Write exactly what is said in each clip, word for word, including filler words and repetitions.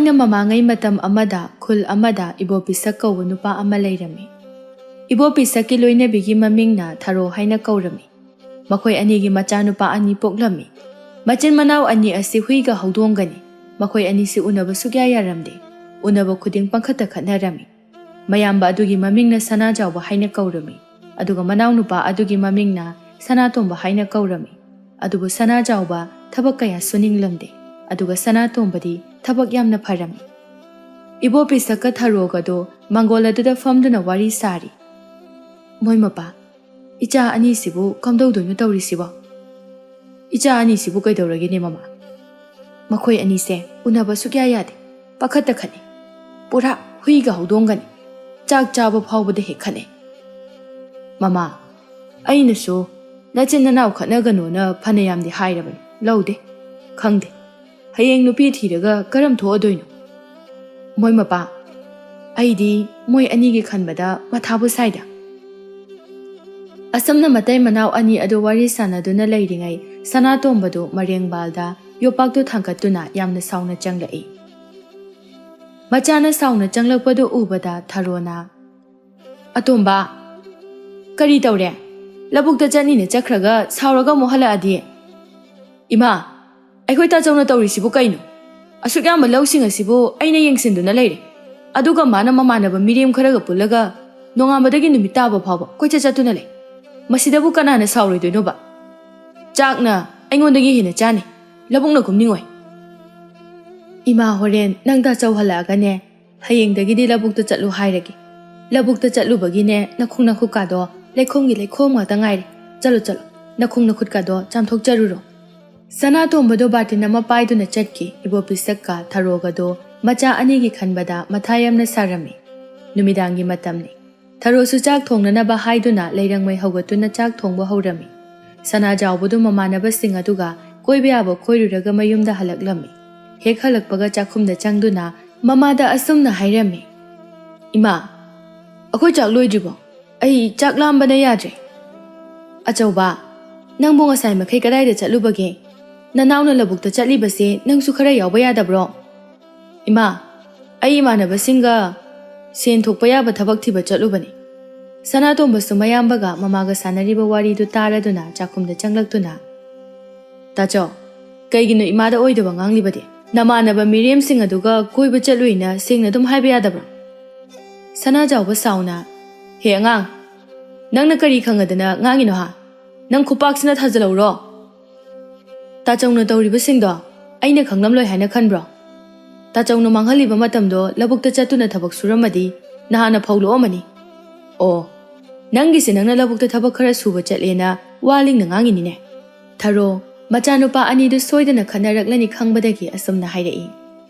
ꯊꯥꯏꯅ ꯃꯃꯥꯡꯉꯩ ꯃꯇꯝ ꯑꯃꯗ ꯈꯨꯜ ꯑꯃꯗ ꯏꯕꯣ ꯄꯤꯁꯛ ꯀꯧꯕ ꯅꯨꯄꯥ ꯑꯃ ꯂꯩꯔꯝꯃꯤ꯫ ꯏꯕꯣ ꯄꯤꯁꯛꯀꯤ ꯂꯣꯏꯅꯕꯤꯒꯤ ꯃꯃꯤꯡꯅ ꯊꯔꯣ ꯍꯥꯏꯅ ꯀꯧꯔꯝꯃꯤ꯫ ꯃꯈꯣꯏ ꯑꯅꯤꯒꯤ ꯃꯆꯥꯅꯨꯄꯥ ꯑꯅꯤ ꯄꯣꯛꯂꯝꯃꯤ꯫ ꯃꯆꯤꯟ ꯃꯅꯥꯎ ꯑꯅꯤ ꯑꯁꯤ ꯍꯨꯏꯒ ꯍꯧꯗꯣꯡꯒꯅꯤ꯫ ꯃꯈꯣꯏ ꯑꯅꯤꯁꯤ ꯎꯅꯕ ꯁꯨꯛꯌꯥ ꯌꯥꯔꯝꯗꯦ꯫ ꯎꯅꯕ ꯈꯨꯗꯤꯡ ꯄꯪꯈꯠꯇ ꯈꯠꯅꯔꯝꯃꯤ꯫ ꯃꯌꯥꯝꯕ ꯑꯗꯨꯒꯤ ꯃꯃꯤꯡꯅ ꯁꯅꯥꯖꯥꯎꯕ ꯍꯥꯏꯅ ꯀꯧꯔꯝꯃꯤ, ꯑꯗꯨꯒ ꯃꯅꯥꯎꯅꯨꯄꯥ ꯑꯗꯨꯒꯤ ꯃꯃꯤꯡꯅ ꯁꯅꯥꯇꯣꯝꯕ ꯍꯥꯏꯅ ꯀꯧꯔꯝꯃꯤ꯫ ꯑꯗꯨꯕꯨ ꯁꯅꯥꯖꯥꯎꯕ ꯊꯕꯛ ꯀꯌꯥ ꯁꯨꯅꯤꯡꯂꯝꯗꯦ, ꯑꯗꯨꯒ ꯁꯅꯥꯇꯣꯝꯕꯗꯤ ꯊꯕꯛ ꯌꯥꯝꯅ ꯐꯔꯝꯃꯤ꯫ ꯏꯕꯣ ꯄꯤꯁꯛꯀ ꯊꯔꯣꯒꯗꯣ ꯃꯪꯒꯣꯜ ꯑꯗꯨꯗ ꯐꯝꯗꯨꯅ ꯋꯥꯔꯤ ꯁꯥꯔꯤ꯫ "ꯃꯣꯏ ꯃꯄꯥ, ꯏꯆꯥ ꯑꯅꯤꯁꯤꯕꯨ ꯀꯝꯗꯧꯗꯣꯏꯅꯣ ꯇꯧꯔꯤꯁꯤꯕꯣ?" "ꯏꯆꯥ ꯑꯅꯤꯁꯤꯕꯨ ꯀꯩꯗꯧꯔꯒꯦꯅꯦ, ꯃꯃꯥ?" "ꯃꯈꯣꯏ ꯑꯅꯤꯁꯦ ꯎꯅꯕ ꯁꯨꯛꯌꯥ ꯌꯥꯗꯦ꯫ ꯄꯥꯈꯠꯇ ꯈꯠꯅꯩ꯫ ꯄꯨꯔꯥ ꯍꯨꯏꯒ ꯍꯧꯗꯣꯡꯒꯅꯤ꯫ ꯆꯥꯛ ꯆꯥꯕ ꯐꯥꯎꯕꯗ ꯍꯦꯛ ꯈꯠꯅꯩ꯫" "ꯃꯃꯥ, ꯑꯩꯅꯁꯨ ꯅꯆꯤꯟ ꯅꯅꯥꯎ ꯈꯠꯅꯒꯅꯣꯅ ꯐꯅꯌꯥꯝꯗꯤ ꯍꯥꯏꯔꯕꯅꯤ, ꯂꯧꯗꯦ꯫ ꯈꯪꯗꯦ, ꯍꯌꯦꯡ ꯅꯨꯄꯤ ꯊꯤꯔꯒ ꯀꯔꯝ ꯊꯣꯛꯑꯗꯣꯏꯅꯣ?" "ꯃꯣꯏ ꯃꯄꯥ, ꯑꯩꯗꯤ ꯃꯣꯏ ꯑꯅꯤꯒꯤ ꯈꯟꯕꯗ ꯃꯊꯥꯕꯨ ꯁꯥꯏꯗ꯫" ꯑꯁꯨꯝꯅ ꯃꯇꯩ ꯃꯅꯥꯎ ꯑꯅꯤ ꯑꯗꯨ ꯋꯥꯔꯤ ꯁꯥꯟꯅꯗꯨꯅ ꯂꯩꯔꯤꯉꯩ, ꯁꯅꯥꯇꯣꯝꯕꯗꯨ ꯃꯔꯦꯡꯕꯥꯜꯗ ꯌꯣꯄꯥꯛꯇꯨ ꯊꯥꯡꯒꯠꯇꯨꯅ ꯌꯥꯝꯅ ꯁꯥꯎꯅ ꯆꯪꯂꯛꯏ꯫ ꯃꯆꯥꯅ ꯁꯥꯎꯅ ꯆꯪꯂꯛꯄꯗꯨ ꯎꯕꯗ ꯊꯔꯣꯅ, "ꯑꯇꯣꯝꯕ, ꯀꯔꯤ ꯇꯧꯔꯦ? ꯂꯧꯕꯨꯛꯇ ꯆꯠꯅꯤꯅ ꯆꯠꯈ꯭ꯔꯒ ꯁꯥꯎꯔꯒ ꯑꯃꯨꯛ ꯍꯜꯂꯛꯑꯗꯤ?" "ꯏꯃꯥ, ꯑꯩꯈꯣꯏ ꯇꯥꯆꯧꯅ ꯇꯧꯔꯤꯁꯤꯕꯨ ꯀꯩꯅꯣ? ꯑꯁꯨꯛ ꯌꯥꯝꯕ ꯂꯧꯁꯤꯡ ꯑꯁꯤꯕꯨ ꯑꯩꯅ ꯌꯦꯡꯁꯤꯟꯗꯨꯅ ꯂꯩꯔꯦ, ꯑꯗꯨꯒ ꯃꯥꯅ ꯃꯃꯥꯟꯅꯕ ꯃꯤꯔꯦꯝ ꯈꯔꯒ ꯄꯨꯜꯂꯒ ꯅꯣꯡꯉꯥꯟꯕꯗꯒꯤ ꯅꯨꯃꯤꯠ ꯇꯥꯕ ꯐꯥꯎꯕ ꯀꯣꯏꯆꯠ ꯆꯠꯇꯨꯅ ꯂꯩ꯫ ꯃꯁꯤꯗꯕꯨ ꯀꯅꯥꯅ ꯁꯥꯎꯔꯣꯏꯗꯣꯏꯅꯣꯕ? ꯆꯥꯛꯅ ꯑꯩꯉꯣꯟꯗꯒꯤ ꯍꯦꯟꯅ ꯆꯥꯅꯤ꯫ ꯂꯧꯕꯨꯛꯅ ꯀꯨꯝꯅꯤꯡꯉꯣꯏ꯫" "ꯏꯃꯥ, ꯍꯣꯔꯦꯟ ꯅꯪ ꯇꯥꯆꯧ ꯍꯜꯂꯛꯑꯒꯅꯦ, ꯍꯌꯦꯡꯗꯒꯤꯗꯤ ꯂꯧꯕꯨꯛꯇ ꯆꯠꯂꯨ ꯍꯥꯏꯔꯒꯦ꯫ ꯂꯧꯕꯨꯛꯇ ꯆꯠꯂꯨꯕꯒꯤꯅꯦ, ꯅꯈꯣꯡ ꯅꯈꯨꯠꯀꯥꯗꯣ ꯂꯩꯈꯣꯝꯒꯤ ꯂꯩꯈꯣꯝ ꯉꯥꯛꯇ ꯉꯥꯏꯔꯦ꯫ ꯆꯠꯂꯣ, ꯆꯠꯂꯣ, ꯅꯈꯣꯡ ꯅꯈꯨꯠꯀꯥꯗꯣ ꯆꯥꯝꯊꯣꯛꯆꯔꯨꯔꯣ꯫" ꯁꯅꯥꯇꯣꯝꯕꯗꯣ ꯕꯥꯇꯤꯟ ꯑꯃ ꯄꯥꯏꯗꯨꯅ ꯆꯠꯈꯤ꯫ ꯏꯕꯣ ꯄꯤꯁꯛꯀ ꯊꯔꯣꯒꯗꯣ ꯃꯆꯥ ꯑꯅꯤꯒꯤ ꯈꯟꯕꯗ ꯃꯊꯥ ꯌꯥꯝꯅ ꯁꯥꯔꯝꯃꯤ꯫ ꯅꯨꯃꯤꯗꯥꯡꯒꯤ ꯃꯇꯝꯅꯤ꯫ ꯊꯔꯣꯁꯨ ꯆꯥꯛ ꯊꯣꯡꯅꯅꯕ ꯍꯥꯏꯗꯨꯅ ꯂꯩꯔꯪ ꯃꯩ ꯍꯧꯒꯠꯇꯨꯅ ꯆꯥꯛ ꯊꯣꯡꯕ ꯍꯧꯔꯝꯃꯤ꯫ ꯁꯅꯥꯖꯥꯎꯕꯗꯨ ꯃꯃꯥꯟꯅꯕꯁꯤꯡ ꯑꯗꯨꯒ ꯀꯣꯏꯕ ꯌꯥꯕ ꯀꯣꯏꯔꯨꯔꯒ ꯃꯌꯨꯝꯗ ꯍꯜꯂꯛꯂꯝꯃꯤ꯫ ꯍꯦꯛ ꯍꯜꯂꯛꯄꯒ ꯆꯥꯛꯈꯨꯝꯗ ꯆꯪꯗꯨꯅ ꯃꯃꯥꯗ ꯑꯁꯨꯝꯅ ꯍꯥꯏꯔꯝꯃꯤ, "ꯏꯃꯥ, ꯑꯩꯈꯣꯏ ꯆꯥꯛ ꯂꯣꯏꯗ꯭ꯔꯤꯕꯣ? ꯑꯩ ꯆꯥꯛ ꯂꯥꯝꯕꯅ ꯌꯥꯗ꯭ꯔꯦ꯫" "ꯑꯆꯧꯕ, ꯅꯪꯕꯨ ꯉꯁꯥꯏ ꯃꯈꯩ ꯀꯗꯥꯏꯗ ꯆꯠꯂꯨꯕꯒꯦ? ꯅꯅꯥꯎꯅ ꯂꯧꯕꯨꯛꯇ ꯆꯠꯂꯤꯕꯁꯦ ꯅꯪꯁꯨ ꯈꯔ ꯌꯥꯎꯕ ꯌꯥꯗꯕ꯭ꯔꯣ?" "ꯏꯃꯥ, ꯑꯩ ꯏꯃꯥꯟꯅꯕꯁꯤꯡꯒ ꯁꯦꯟ ꯊꯣꯛꯄ ꯌꯥꯕ ꯊꯕꯛ ꯊꯤꯕ ꯆꯠꯂꯨꯕꯅꯤ꯫" ꯁꯅꯥꯇꯣꯝꯕꯁꯨ ꯃꯌꯥꯝꯕꯒ ꯃꯃꯥꯒ ꯁꯥꯟꯅꯔꯤꯕ ꯋꯥꯔꯤꯗꯨ ꯇꯥꯔꯗꯨꯅ ꯆꯥꯛꯈꯨꯝꯗ ꯆꯪꯂꯛꯇꯨꯅ, "ꯇꯥꯆꯧ, ꯀꯩꯒꯤꯅꯣ ꯏꯃꯥꯗ ꯑꯣꯏꯗꯕ ꯉꯥꯡꯂꯤꯕꯗꯤ? ꯅꯃꯥꯟꯅꯕ ꯃꯤꯔꯦꯝꯁꯤꯡ ꯑꯗꯨꯒ ꯀꯣꯏꯕ ꯆꯠꯂꯨꯏꯅ ꯁꯦꯡꯅ ꯑꯗꯨꯝ ꯍꯥꯏꯕ ꯌꯥꯗꯕ꯭ꯔꯣ?" ꯁꯅꯥꯖꯥꯎꯕ ꯁꯥꯎꯅ, "ꯍꯦ ꯑꯉꯥꯡ, ꯅꯪꯅ ꯀꯔꯤ ꯈꯪꯉꯗꯅ ꯉꯥꯡꯉꯤꯅꯣ ꯍꯥ? ꯅꯪ ꯈꯨꯄꯥꯛꯁꯤꯅ ꯊꯥꯖꯤꯜꯍꯧꯔꯣ꯫ ꯇꯥꯆꯧꯅ ꯇꯧꯔꯤꯕꯁꯤꯡꯗꯣ ꯑꯩꯅ ꯈꯪꯂꯝꯂꯣꯏ ꯍꯥꯏꯅ ꯈꯟꯕ꯭ꯔꯣ? ꯇꯥꯆꯧꯅ ꯃꯥꯡꯍꯜꯂꯤꯕ ꯃꯇꯝꯗꯣ ꯂꯧꯕꯨꯛꯇ ꯆꯠꯇꯨꯅ ꯊꯕꯛ ꯁꯨꯔꯝꯃꯗꯤ ꯅꯍꯥꯟꯅ ꯐꯧ ꯂꯣꯛꯑꯝꯃꯅꯤ꯫ ꯑꯣ, ꯅꯪꯒꯤꯁꯦ ꯅꯪꯅ ꯂꯧꯕꯨꯛꯇ ꯊꯕꯛ ꯈꯔ ꯁꯨꯕ ꯆꯠꯂꯦꯅ ꯋꯥ ꯂꯤꯡꯅ ꯉꯥꯡꯉꯤꯅꯤꯅꯦ꯫ ꯊꯔꯣ, ꯃꯆꯥꯅꯨꯄꯥ ꯑꯅꯤꯗꯨ ꯁꯣꯏꯗꯅ ꯈꯠꯅꯔꯛꯂꯅꯤ ꯈꯪꯕꯗꯒꯤ ꯑꯁꯨꯝꯅ ꯍꯥꯏꯔꯛꯏ꯫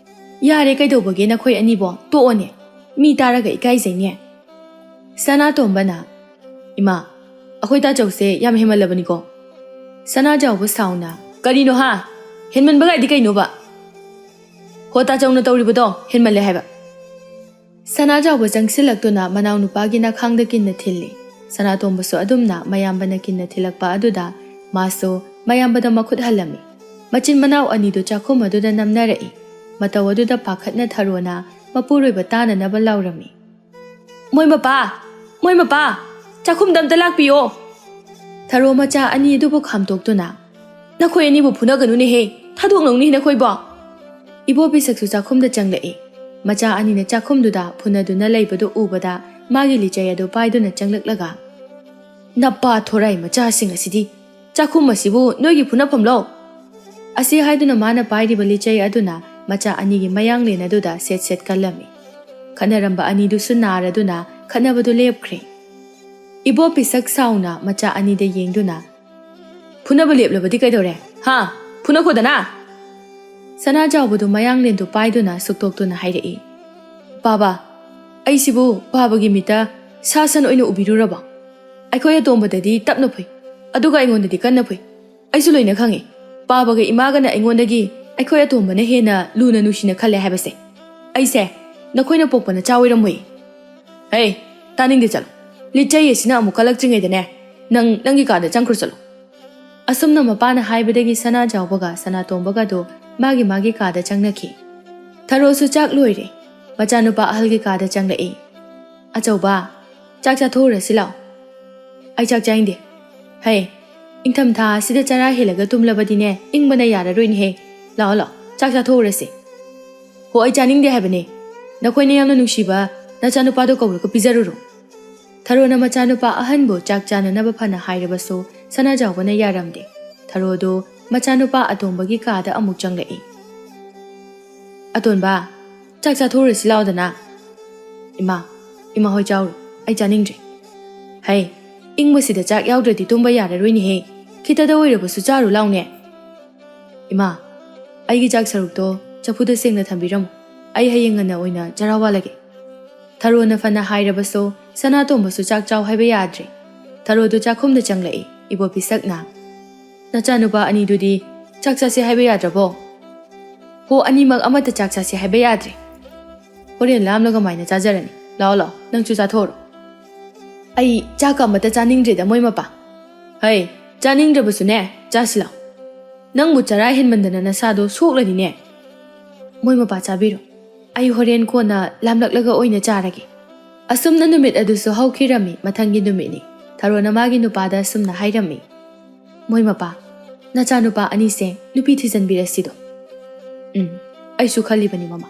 ꯌꯥꯔꯦ, ꯀꯩꯗꯧꯕꯒꯦ ꯅꯈꯣꯏ ꯑꯅꯤꯕꯣ? ꯇꯣꯛꯑꯣꯅꯦ꯫ ꯃꯤ ꯇꯥꯔꯒ ꯏꯀꯥꯏꯖꯩꯅꯦ꯫" ꯁꯅꯥꯇꯣꯝꯕꯅ, "ꯏꯃꯥ, ꯑꯩꯈꯣꯏ ꯇꯥꯆꯧꯁꯦ ꯌꯥꯝ ꯍꯦꯟꯃꯜꯂꯕꯅꯤꯀꯣ꯫" ꯁꯅꯥꯖꯥꯎꯕ ꯁꯥꯎꯅ, "ꯀꯔꯤꯅꯣ ꯍꯥ? ꯍꯦꯟꯃꯟꯕ ꯀꯥꯏꯗꯤ ꯀꯩꯅꯣꯕ? ꯍꯣ, ꯇꯥꯆꯧꯅ ꯇꯧꯔꯤꯕꯗꯣ ꯍꯦꯟꯃꯜꯂꯦ ꯍꯥꯏꯕ꯫" ꯁꯅꯥꯖꯥꯎꯕ ꯆꯪꯁꯤꯜꯂꯛꯇꯨꯅ ꯃꯅꯥꯎꯅꯨꯄꯥꯒꯤ ꯅꯈꯥꯡꯗ ꯀꯤꯟꯅ ꯊꯤꯜꯂꯤ꯫ ꯁꯅꯥꯇꯣꯝꯕꯁꯨ ꯑꯗꯨꯝꯅ ꯃꯌꯥꯝꯕꯅ ꯀꯤꯟꯅ ꯊꯤꯜꯂꯛꯄ ꯑꯗꯨꯗ ꯃꯥꯁꯨ ꯃꯌꯥꯝꯕꯗ ꯃꯈꯨꯠ ꯍꯜꯂꯝꯃꯤ꯫ ꯃꯆꯤꯟ ꯃꯅꯥꯎ ꯑꯅꯤꯗꯨ ꯆꯥꯛꯈꯨꯝ ꯑꯗꯨꯗ ꯅꯝꯅꯔꯛꯏ꯫ ꯃꯇꯧ ꯑꯗꯨꯗ ꯄꯥꯈꯠꯅ ꯊꯔꯣꯅ ꯃꯄꯨꯔꯣꯏꯕ ꯇꯥꯅꯅꯕ ꯂꯥꯎꯔꯝꯃꯤ꯫ "ꯃꯣꯏ ꯃꯄꯥ! ꯃꯣꯏ ꯃꯄꯥ! ꯆꯥꯛꯈꯨꯝꯗ ꯑꯝꯇ ꯂꯥꯛꯄꯤꯌꯣ!" ꯊꯔꯣ ꯃꯆꯥ ꯑꯅꯤ ꯑꯗꯨꯕꯨ ꯈꯥꯝꯇꯣꯛꯇꯨꯅ, "ꯅꯈꯣꯏ ꯑꯅꯤꯕꯨ ꯐꯨꯅꯒꯅꯨꯅꯦꯍꯦ! ꯊꯥꯗꯣꯛꯅꯧꯅꯦ ꯅꯈꯣꯏꯕꯣ!" ꯏꯕꯣ ꯄꯤꯁꯛꯁꯨ ꯆꯥꯛꯈꯨꯝꯗ ꯆꯪꯂꯛꯏ꯫ ꯃꯆꯥ ꯑꯅꯤꯅ ꯆꯥꯛꯈꯨꯝꯗꯨꯗ ꯐꯨꯅꯗꯨꯅ ꯂꯩꯕꯗꯨ ꯎꯕꯗ ꯃꯥꯒꯤ ꯂꯤꯆꯩ ꯑꯗꯨ ꯄꯥꯏꯗꯨꯅ ꯆꯪꯂꯛꯂꯒ, "ꯅꯄꯥ ꯊꯣꯔꯥꯏ ꯃꯆꯥꯁꯤꯡ ꯑꯁꯤꯗꯤ! ꯆꯥꯛꯈꯨꯝ ꯑꯁꯤꯕꯨ ꯅꯣꯏꯒꯤ ꯐꯨꯅꯐꯝꯂꯣ?" ꯑꯁꯤ ꯍꯥꯏꯗꯨꯅ ꯃꯥꯅ ꯄꯥꯏꯔꯤꯕ ꯂꯤꯆꯩ ꯑꯗꯨꯅ ꯃꯆꯥ ꯑꯅꯤꯒꯤ ꯃꯌꯥꯡꯂꯦꯟ ꯑꯗꯨꯗ ꯁꯦꯠ ꯁꯦꯠ ꯀꯜꯂꯝꯃꯤ꯫ ꯈꯠꯅꯔꯝꯕ ꯑꯅꯤꯗꯨꯁꯨ ꯅꯥꯔꯗꯨꯅ ꯈꯠꯅꯕꯗꯨ ꯂꯦꯞꯈ꯭ꯔꯦ꯫ ꯏꯕꯣ ꯄꯤꯁꯛ ꯁꯥꯎꯅ ꯃꯆꯥ ꯑꯅꯤꯗ ꯌꯦꯡꯗꯨꯅ, "ꯐꯨꯅꯕ ꯂꯦꯞꯂꯕꯗꯤ ꯀꯩꯗꯧꯔꯦ? ꯍꯥ? ꯐꯨꯅꯈꯣꯗꯅ!" ꯁꯅꯥꯖꯥꯎꯕꯗꯨ ꯃꯌꯥꯡꯂꯦꯟꯗꯨ ꯄꯥꯏꯗꯨꯅ ꯁꯨꯛꯇꯣꯛꯇꯨꯅ ꯍꯥꯏꯔꯛꯏ, "ꯄꯥꯕ, ꯑꯩꯁꯤꯕꯨ ꯄꯥꯕꯒꯤ ꯃꯤꯠꯇ ꯁꯥ ꯁꯟ ꯑꯣꯏꯅ ꯎꯕꯤꯔꯨꯔꯕꯣ? ꯑꯩꯈꯣꯏ ꯑꯇꯣꯝꯕꯗꯗꯤ ꯇꯞꯅ ꯐꯨꯏ, ꯑꯗꯨꯒ ꯑꯩꯉꯣꯟꯗꯗꯤ ꯀꯟꯅ ꯐꯨꯏ꯫ ꯑꯩꯁꯨ ꯂꯣꯏꯅ ꯈꯪꯉꯤ꯫ ꯄꯥꯕꯒ ꯏꯃꯥꯒꯅ ꯑꯩꯉꯣꯟꯗꯒꯤ ꯑꯩꯈꯣꯏ ꯑꯇꯣꯝꯕꯅ ꯍꯦꯟꯅ ꯂꯨꯅ ꯅꯨꯡꯁꯤꯅ ꯈꯜꯂꯦ ꯍꯥꯏꯕꯁꯦ꯫ ꯑꯩꯁꯦ ꯅꯈꯣꯏꯅ ꯄꯣꯛꯄ ꯅꯆꯥ ꯑꯣꯏꯔꯝꯃꯣꯏ꯫" "ꯍꯦ, ꯇꯥꯅꯤꯡꯗꯦ, ꯆꯠꯂꯣ꯫ ꯂꯤꯆꯩ ꯑꯁꯤꯅ ꯑꯃꯨꯛ ꯀꯜꯂꯛꯇ꯭ꯔꯤꯉꯩꯗꯅꯦ, ꯅꯪ ꯅꯪꯒꯤ ꯀꯥꯗ ꯆꯪꯈ꯭ꯔꯣ, ꯆꯠꯂꯣ꯫" ꯑꯁꯨꯝꯅ ꯃꯄꯥꯅ ꯍꯥꯏꯕꯗꯒꯤ ꯁꯅꯥꯖꯥꯎꯕꯒ ꯁꯅꯥꯇꯣꯝꯕꯒꯗꯨ ꯃꯥꯒꯤ ꯃꯥꯒꯤ ꯀꯥꯗ ꯆꯪꯅꯈꯤ꯫ ꯊꯔꯣꯁꯨ ꯆꯥꯛ ꯂꯣꯏꯔꯦ꯫ ꯃꯆꯥꯅꯨꯄꯥ ꯑꯍꯜꯒꯤ ꯀꯥꯗ ꯆꯪꯂꯛꯏ꯫ "ꯑꯆꯧꯕ, ꯆꯥꯛ ꯆꯥꯊꯣꯛꯎꯔꯁꯤ ꯂꯥꯛꯑꯣ꯫" "ꯑꯩ ꯆꯥꯛ ꯆꯥꯅꯤꯡꯗꯦ꯫" "ꯍꯩ, ꯏꯪꯊꯝꯊꯥ ꯑꯁꯤꯗ ꯆꯔꯥ ꯍꯦꯜꯂꯒ ꯇꯨꯝꯂꯕꯗꯤꯅꯦ, ꯏꯪꯕꯅ ꯌꯥꯔꯔꯣꯏꯅꯦꯍꯦ꯫ ꯂꯥꯛꯑꯣ ꯂꯥꯛꯑꯣ, ꯆꯥꯛ ꯆꯥꯊꯣꯛꯎꯔꯁꯤ꯫" "ꯍꯣ, ꯑꯩ ꯆꯥꯅꯤꯡꯗꯦ ꯍꯥꯏꯕꯅꯦ꯫ ꯅꯈꯣꯏꯅ ꯌꯥꯝꯅ ꯅꯨꯡꯁꯤꯕ ꯅꯆꯥꯅꯨꯄꯥꯗꯣ ꯀꯧꯔꯒ ꯄꯤꯖꯔꯨꯔꯣ꯫" ꯊꯔꯣꯅ ꯃꯆꯥꯅꯨꯄꯥ ꯑꯍꯟꯕꯨ ꯆꯥꯛ ꯆꯥꯅꯅꯕ ꯐꯅ ꯍꯥꯏꯔꯕꯁꯨ ꯁꯅꯥꯖꯥꯎꯕꯅ ꯌꯥꯔꯝꯗꯦ꯫ ꯊꯔꯣꯗꯨ ꯃꯆꯥꯅꯨꯄꯥ ꯑꯇꯣꯝꯕꯒꯤ ꯀꯥꯗ ꯑꯃꯨꯛ ꯆꯪꯂꯛꯏ꯫ "ꯑꯇꯣꯟꯕ, ꯆꯥꯛ ꯆꯥꯊꯣꯛꯎꯔꯁꯤ ꯂꯥꯎꯗꯅ꯫" "ꯏꯃꯥ, ꯏꯃꯥ ꯍꯣꯏ ꯆꯥꯎꯔꯣ, ꯑꯩ ꯆꯥꯅꯤꯡꯗ꯭ꯔꯦ꯫" "ꯍꯩ, ꯏꯪꯕꯁꯤꯗ ꯆꯥꯛ ꯌꯥꯎꯗ꯭ꯔꯗꯤ ꯇꯨꯝꯕ ꯌꯥꯔꯔꯣꯏꯅꯦꯍꯦ꯫ ꯈꯤꯇꯗ ꯑꯣꯏꯔꯕꯁꯨ ꯆꯥꯔꯨ ꯂꯥꯎꯅꯦ꯫" "ꯏꯃꯥ, ꯑꯩꯒꯤ ꯆꯥꯛ ꯁꯔꯨꯛꯇꯣ ꯆꯐꯨꯗ ꯁꯦꯡꯅ ꯊꯝꯕꯤꯔꯝꯃꯨ꯫ ꯑꯩ ꯍꯌꯦꯡ ꯉꯟꯅ ꯑꯣꯏꯅ ꯆꯔꯥ ꯋꯥꯜꯂꯒꯦ꯫" ꯊꯔꯣꯅ ꯐꯅ ꯍꯥꯏꯔꯕꯁꯨ ꯁꯅꯥꯇꯣꯝꯕꯁꯨ ꯆꯥꯛ ꯆꯥꯎ ꯍꯥꯏꯕ ꯌꯥꯗ꯭ꯔꯦ꯫ ꯊꯔꯣꯗꯨ ꯆꯥꯛꯈꯨꯝꯗ ꯆꯪꯂꯛꯏ꯫ ꯏꯕꯣ ꯄꯤꯁꯛꯅ, "ꯅꯆꯥꯅꯨꯄꯥ ꯑꯅꯤꯗꯨꯗꯤ ꯆꯥꯛ ꯆꯥꯁꯦ ꯍꯥꯏꯕ ꯌꯥꯗ꯭ꯔꯕꯣ?" "ꯍꯣ, ꯑꯅꯤꯃꯛ ꯑꯃꯠꯇ ꯆꯥꯛ ꯆꯥꯁꯦ ꯍꯥꯏꯕ ꯌꯥꯗ꯭ꯔꯦ꯫ ꯍꯣꯔꯦꯟ ꯂꯥꯝꯂꯒ ꯃꯥꯏꯅ ꯆꯥꯖꯔꯅꯤ꯫ ꯂꯥꯛꯑꯣ ꯂꯥꯛꯑꯣ, ꯅꯪꯁꯨ ꯆꯥꯊꯣꯛꯎꯔꯣ꯫" "ꯑꯩ ꯆꯥꯛꯀ ꯑꯃꯠꯇ ꯆꯥꯅꯤꯡꯗ꯭ꯔꯦꯗ ꯃꯣꯏ ꯃꯄꯥ꯫" "ꯍꯩ, ꯆꯥꯅꯤꯡꯗ꯭ꯔꯕꯁꯨꯅꯦ, ꯆꯥꯁꯤ ꯂꯥꯛꯑꯣ꯫ ꯅꯪꯕꯨ ꯆꯔꯥ ꯍꯦꯟꯃꯟꯗꯅ ꯅꯁꯥꯗꯣ ꯁꯣꯛꯂꯅꯤꯅꯦ꯫" "ꯃꯣꯏ ꯃꯄꯥ ꯆꯥꯕꯤꯔꯣ꯫ ꯑꯩ ꯍꯣꯔꯦꯟ ꯀꯣꯟꯅ ꯂꯥꯝꯂꯛꯂꯒ ꯑꯣꯏꯅ ꯆꯥꯔꯒꯦ꯫" ꯑꯁꯨꯝꯅ ꯅꯨꯃꯤꯠ ꯑꯗꯨꯁꯨ ꯍꯧꯈꯤꯔꯝꯃꯤ꯫ ꯃꯊꯪꯒꯤ ꯅꯨꯃꯤꯠꯅꯤ꯫ ꯊꯔꯣꯅ ꯃꯥꯒꯤ ꯅꯨꯄꯥꯗ ꯑꯁꯨꯝꯅ ꯍꯥꯏꯔꯝꯃꯤ, "ꯃꯣꯏ ꯃꯄꯥ, ꯅꯆꯥꯅꯨꯄꯥ ꯑꯅꯤꯁꯦ ꯅꯨꯄꯤ ꯊꯤꯖꯤꯟꯕꯤꯔꯁꯤꯗꯣ꯫" "ꯎꯝ, ꯑꯩꯁꯨ ꯈꯜꯂꯤꯕꯅꯤ ꯃꯃꯥ,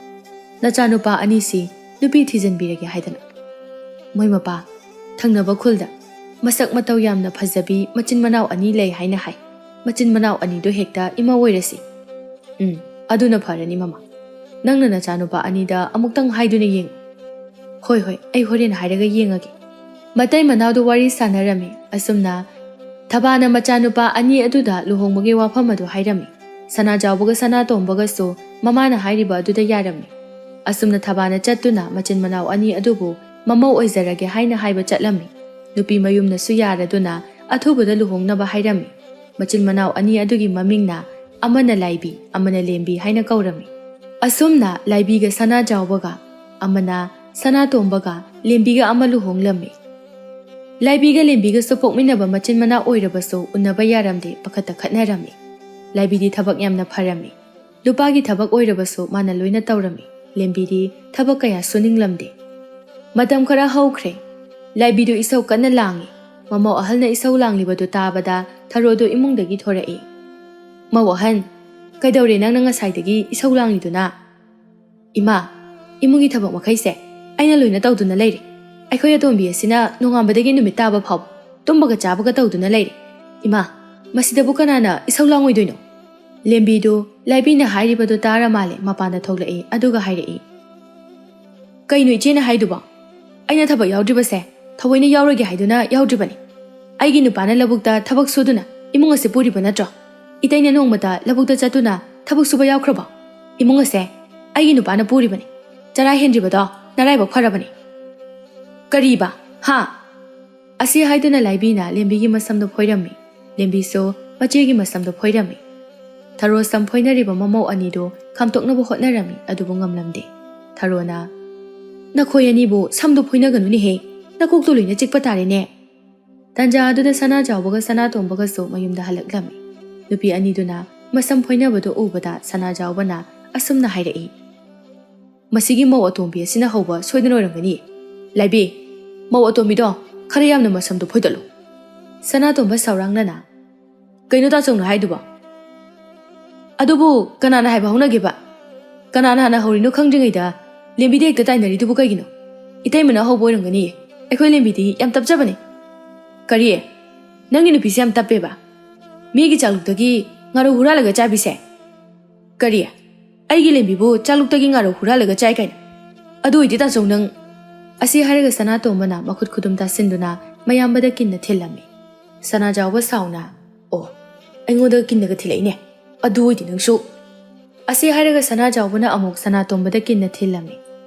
ꯅꯆꯥꯅꯨꯄꯥ ꯑꯅꯤꯁꯤ ꯅꯨꯄꯤ ꯊꯤꯖꯤꯟꯕꯤꯔꯒꯦ ꯍꯥꯏꯗꯅ꯫" "ꯃꯣꯏ ꯃꯄꯥ, ꯊꯪꯅꯕ ꯈꯨꯜꯗ ꯃꯁꯛ ꯃꯇꯧ ꯌꯥꯝꯅ ꯐꯖꯕꯤ ꯃꯆꯤꯟ ꯃꯅꯥꯎ ꯑꯅꯤ ꯂꯩ ꯍꯥꯏꯅ ꯍꯥꯏ꯫ ꯃꯆꯤꯟ ꯃꯅꯥꯎ ꯑꯅꯤꯗꯣ ꯍꯦꯛꯇ ꯏꯃꯧ ꯑꯣꯏꯔꯁꯤ꯫" "ꯎꯝ, ꯑꯗꯨꯅ ꯐꯔꯅꯤ ꯃꯃꯥ꯫ ꯅꯪꯅ ꯅꯆꯥꯅꯨꯄꯥ ꯑꯅꯤꯗ ꯑꯃꯨꯛꯇꯪ ꯍꯥꯏꯗꯨꯅ ꯌꯦꯡꯉꯨ꯫" "ꯍꯣꯏ ꯍꯣꯏ, ꯑꯩ ꯍꯣꯔꯦꯟ ꯍꯥꯏꯔꯒ ꯌꯦꯡꯉꯒꯦ꯫" ꯃꯇꯩ ꯃꯅꯥꯎꯗꯨ ꯋꯥꯔꯤ ꯁꯥꯟꯅꯔꯝꯃꯤ꯫ ꯑꯁꯨꯝꯅ ꯊꯕꯥꯅ ꯃꯆꯥꯅꯨꯄꯥ ꯑꯅꯤ ꯑꯗꯨꯗ ꯂꯨꯍꯣꯡꯕꯒꯤ ꯋꯥꯐꯝ ꯑꯗꯨ ꯍꯥꯏꯔꯝꯃꯤ꯫ ꯁꯅꯥꯖꯥꯎꯕꯒ ꯁꯅꯥꯇꯣꯝꯕꯒꯁꯨ ꯃꯃꯥꯅ ꯍꯥꯏꯔꯤꯕ ꯑꯗꯨꯗ ꯌꯥꯔꯝꯃꯤ꯫ ꯑꯁꯨꯝꯅ ꯊꯕꯥꯅ ꯆꯠꯇꯨꯅ ꯃꯆꯤꯟ ꯃꯅꯥꯎ ꯑꯅꯤ ꯑꯗꯨꯕꯨ ꯃꯃꯧ ꯑꯣꯏꯖꯔꯒꯦ ꯍꯥꯏꯅ ꯍꯥꯏꯕ ꯆꯠꯂꯝꯃꯤ꯫ ꯅꯨꯄꯤ ꯃꯌꯨꯝꯅꯁꯨ ꯌꯥꯔꯗꯨꯅ ꯑꯊꯨꯕꯗ ꯂꯨꯍꯣꯡꯅꯕ ꯍꯥꯏꯔꯝꯃꯤ꯫ ꯃꯆꯤꯟ ꯃꯅꯥꯎ ꯑꯅꯤ ꯑꯗꯨꯒꯤ ꯃꯃꯤꯡꯅ ꯑꯃꯅ ꯂꯥꯏꯕꯤ, ꯑꯃꯅ ꯂꯦꯝꯕꯤ ꯍꯥꯏꯅ ꯀꯧꯔꯝꯃꯤ꯫ ꯑꯁꯨꯝꯅ ꯂꯥꯏꯕꯤꯒ ꯁꯅꯥꯖꯥꯎꯕꯒ, ꯑꯃꯅ ꯁꯅꯥꯇꯣꯝꯕꯒ ꯂꯦꯝꯕꯤꯒ ꯑꯃ ꯂꯨꯍꯣꯡꯂꯝꯃꯤ꯫ ꯂꯥꯏꯕꯤꯒ ꯂꯦꯝꯕꯤꯒꯁꯨ ꯄꯣꯛꯃꯤꯟꯅꯕ ꯃꯆꯤꯟ ꯃꯅꯥꯎ ꯑꯣꯏꯔꯕꯁꯨ ꯎꯟꯅꯕ ꯌꯥꯔꯝꯗꯦ, ꯄꯈꯠꯇ ꯈꯠꯅꯔꯝꯃꯤ꯫ ꯂꯥꯏꯕꯤꯗꯤ ꯊꯕꯛ ꯌꯥꯝꯅ ꯐꯔꯝꯃꯤ꯫ ꯅꯨꯄꯥꯒꯤ ꯊꯕꯛ ꯑꯣꯏꯔꯕꯁꯨ ꯃꯥꯅ ꯂꯣꯏꯅ ꯇꯧꯔꯝꯃꯤ꯫ ꯂꯦꯝꯕꯤꯗꯤ ꯊꯕꯛ ꯀꯌꯥ ꯁꯨꯅꯤꯡꯂꯝꯗꯦ꯫ ꯃꯇꯝ ꯈꯔ ꯍꯧꯈ꯭ꯔꯦ꯫ ꯂꯥꯏꯕꯤꯗꯨ ꯏꯁꯧ ꯀꯟꯅ ꯂꯥꯡꯏ꯫ ꯃꯃꯧ ꯑꯍꯜꯅ ꯏꯁꯧ ꯂꯥꯡꯂꯤꯕꯗꯨ ꯇꯥꯕꯗ ꯊꯔꯣꯗꯨ ꯏꯃꯨꯡꯗꯒꯤ ꯊꯣꯔꯛꯏ꯫ "ꯃꯧ ꯑꯍꯟ, ꯀꯩꯗꯧꯔꯦ ꯅꯪꯅ ꯉꯁꯥꯏꯗꯒꯤ ꯏꯁꯧ ꯂꯥꯡꯂꯤꯗꯨꯅ?" "ꯏꯃꯥ, ꯏꯃꯨꯡꯒꯤ ꯊꯕꯛ ꯃꯈꯩꯁꯦ ꯑꯩꯅ ꯂꯣꯏꯅ ꯇꯧꯗꯨꯅ ꯂꯩꯔꯦ꯫ ꯑꯩꯈꯣꯏ ꯑꯇꯣꯝꯕꯤ ꯑꯁꯤꯅ ꯅꯣꯡꯉꯥꯟꯕꯗꯒꯤ ꯅꯨꯃꯤꯠ ꯇꯥꯕ ꯐꯥꯎꯕ ꯇꯨꯝꯕꯒ ꯆꯥꯕꯒ ꯇꯧꯗꯨꯅ ꯂꯩꯔꯦ꯫ ꯏꯃꯥ, ꯃꯁꯤꯗꯕꯨ ꯀꯅꯥꯅ ꯏꯁꯧ ꯂꯥꯡꯉꯣꯏꯗꯣꯏꯅꯣ?" ꯂꯦꯝꯕꯤꯗꯨ ꯂꯥꯏꯕꯤꯅ ꯍꯥꯏꯔꯤꯕꯗꯨ ꯇꯥꯔ ꯃꯥꯜꯂꯦ ꯃꯄꯥꯟꯗ ꯊꯣꯛꯂꯛꯏ, ꯑꯗꯨꯒ ꯍꯥꯏꯔꯛꯏ, "ꯀꯩꯅꯣ ꯏꯆꯦꯅ ꯍꯥꯏꯗꯨꯕꯣ? ꯑꯩꯅ ꯊꯕꯛ ꯌꯥꯎꯗ꯭ꯔꯤꯕꯁꯦ ꯊꯑꯣꯏꯅ ꯌꯥꯎꯔꯣꯏꯒꯦ ꯍꯥꯏꯗꯨꯅ ꯌꯥꯎꯗ꯭ꯔꯤꯕꯅꯤ꯫ ꯑꯩꯒꯤ ꯅꯨꯄꯥꯅ ꯂꯧꯕꯨꯛꯇ ꯊꯕꯛ ꯁꯨꯗꯨꯅ ꯏꯃꯨꯡ ꯑꯁꯤ ꯄꯨꯔꯤꯕ ꯅꯠꯇ꯭ꯔꯣ? ꯏꯇꯩꯅ ꯅꯣꯡꯃꯇ ꯂꯧꯕꯨꯛꯇ ꯆꯠꯇꯨꯅ ꯊꯕꯛ ꯁꯨꯕ ꯌꯥꯎꯈ꯭ꯔꯕꯣ? ꯏꯃꯨꯡ ꯑꯁꯦ ꯑꯩꯒꯤ ꯅꯨꯄꯥꯅ ꯄꯨꯔꯤꯕꯅꯤ꯫ ꯆꯔꯥ ꯍꯦꯟꯗ꯭ꯔꯤꯕꯗꯣ ꯅꯔꯥꯏꯕꯛ ꯐꯔꯕꯅꯤ꯫" "ꯀꯔꯤꯕ? ꯍꯥ?" ꯑꯁꯤ ꯍꯥꯏꯗꯨꯅ ꯂꯥꯏꯕꯤꯅ ꯂꯦꯝꯕꯤꯒꯤ ꯃꯁꯝꯗꯨ ꯐꯣꯏꯔꯝꯃꯤ꯫ ꯂꯦꯝꯕꯤꯁꯨ ꯃꯆꯦꯒꯤ ꯃꯁꯝꯗꯨ ꯐꯣꯏꯔꯝꯃꯤ꯫ ꯊꯔꯣ ꯁꯝ ꯐꯣꯏꯅꯔꯤꯕ ꯃꯃꯧ ꯑꯅꯤꯗꯨ ꯈꯥꯝꯇꯣꯛꯅꯕ ꯍꯣꯠꯅꯔꯝꯃꯤ, ꯑꯗꯨꯕꯨ ꯉꯝꯂꯝꯗꯦ꯫ ꯊꯔꯣꯅ, "ꯅꯈꯣꯏ ꯑꯅꯤꯕꯨ ꯁꯝꯗꯨ ꯐꯣꯏꯅꯒꯅꯨꯅꯦꯍꯦ, ꯅꯀꯣꯛꯇꯨ ꯂꯣꯏꯅ ꯆꯤꯛꯄ ꯇꯥꯔꯦꯅꯦ꯫" ꯇꯟꯖꯥ ꯑꯗꯨꯗ ꯁꯅꯥꯖꯥꯎꯕꯒ ꯁꯅꯥꯇꯣꯝꯕꯒꯁꯨ ꯃꯌꯨꯝꯗ ꯍꯜꯂꯛꯂꯝꯃꯤ꯫ ꯅꯨꯄꯤ ꯑꯅꯤꯗꯨꯅ ꯃꯁꯝ ꯐꯣꯏꯅꯕꯗꯨ ꯎꯕꯗ ꯁꯅꯥꯖꯥꯎꯕꯅ ꯑꯁꯨꯝꯅ ꯍꯥꯏꯔꯛꯏ, "ꯃꯁꯤꯒꯤ ꯃꯧ ꯑꯇꯣꯝꯕꯤ ꯑꯁꯤꯅ ꯍꯧꯕ ꯁꯣꯏꯗꯅ ꯑꯣꯏꯔꯝꯒꯅꯤ꯫ ꯂꯥꯏꯕꯤ, ꯃꯧ ꯑꯇꯣꯝꯕꯤꯗꯣ ꯈꯔ ꯌꯥꯝꯅ ꯃꯁꯝꯗꯨ ꯐꯣꯏꯗꯠꯂꯨ꯫" ꯁꯅꯥꯇꯣꯝꯕ ꯁꯥꯎꯔꯥꯡꯅꯅ, "ꯀꯩꯅꯣ ꯇꯥꯆꯧꯅ ꯍꯥꯏꯗꯨꯕꯣ? ꯑꯗꯨꯕꯨ ꯀꯅꯥꯅ ꯍꯥꯏꯕ ꯍꯧꯅꯒꯦꯕ? ꯀꯅꯥꯅ ꯍꯥꯟꯅ ꯍꯧꯔꯤꯅꯣ ꯈꯪꯗ꯭ꯔꯤꯉꯩꯗ ꯂꯦꯝꯕꯤꯗ ꯍꯦꯛꯇ ꯇꯥꯏꯅꯔꯤꯗꯨꯕꯨ ꯀꯩꯒꯤꯅꯣ? ꯏꯇꯩꯃꯅ ꯍꯧꯕ ꯑꯣꯏꯔꯝꯒꯅꯤꯌꯦ꯫ ꯑꯩꯈꯣꯏ ꯂꯦꯝꯕꯤꯗꯤ ꯌꯥꯝ ꯇꯞꯆꯕꯅꯦ꯫" "ꯀꯔꯤ? ꯅꯪꯒꯤ ꯅꯨꯄꯤꯁꯦ ꯌꯥꯝ ꯇꯞꯄꯦꯕ? ꯃꯤꯒꯤ ꯆꯥꯛꯂꯨꯛꯇꯒꯤ ꯉꯥꯔꯧ ꯍꯨꯔꯥꯜꯂꯒ ꯆꯥꯕꯤꯁꯦ?" "ꯀꯔꯤ? ꯑꯩꯒꯤ ꯂꯦꯝꯕꯤꯕꯨ ꯆꯥꯛꯂꯨꯛꯇꯒꯤ ꯉꯥꯔꯧ ꯍꯨꯔꯥꯜꯂꯒ ꯆꯥꯏ ꯀꯥꯏꯅ? ꯑꯗꯨ ꯑꯣꯏꯗꯤ ꯇꯥꯆꯧ ꯅꯪ..." ꯑꯁꯤ ꯍꯥꯏꯔꯒ ꯁꯅꯥꯇꯣꯝꯕꯅ ꯃꯈꯨꯠ ꯈꯨꯗꯨꯝ ꯇꯥꯁꯤꯟꯗꯨꯅ ꯃꯌꯥꯝꯕꯗ ꯀꯤꯟꯅ ꯊꯤꯜꯂꯝꯃꯤ꯫ ꯁꯅꯥꯖꯥꯎꯕ ꯁꯥꯎꯅ, "ꯑꯣ, ꯑꯩꯉꯣꯟꯗ ꯀꯤꯟꯅꯒ ꯊꯤꯜꯂꯛꯏꯅꯦ꯫ ꯑꯗꯨ ꯑꯣꯏꯗꯤ ꯅꯪꯁꯨ꯫" ꯑꯁꯤ ꯍꯥꯏꯔꯒ ꯁꯅꯥꯖꯥꯎꯕꯅ ꯑꯃꯨꯛ ꯁꯅꯥꯇꯣꯝꯕꯗ ꯀꯤꯟꯅ ꯊꯤꯜꯂꯝꯃꯤ꯫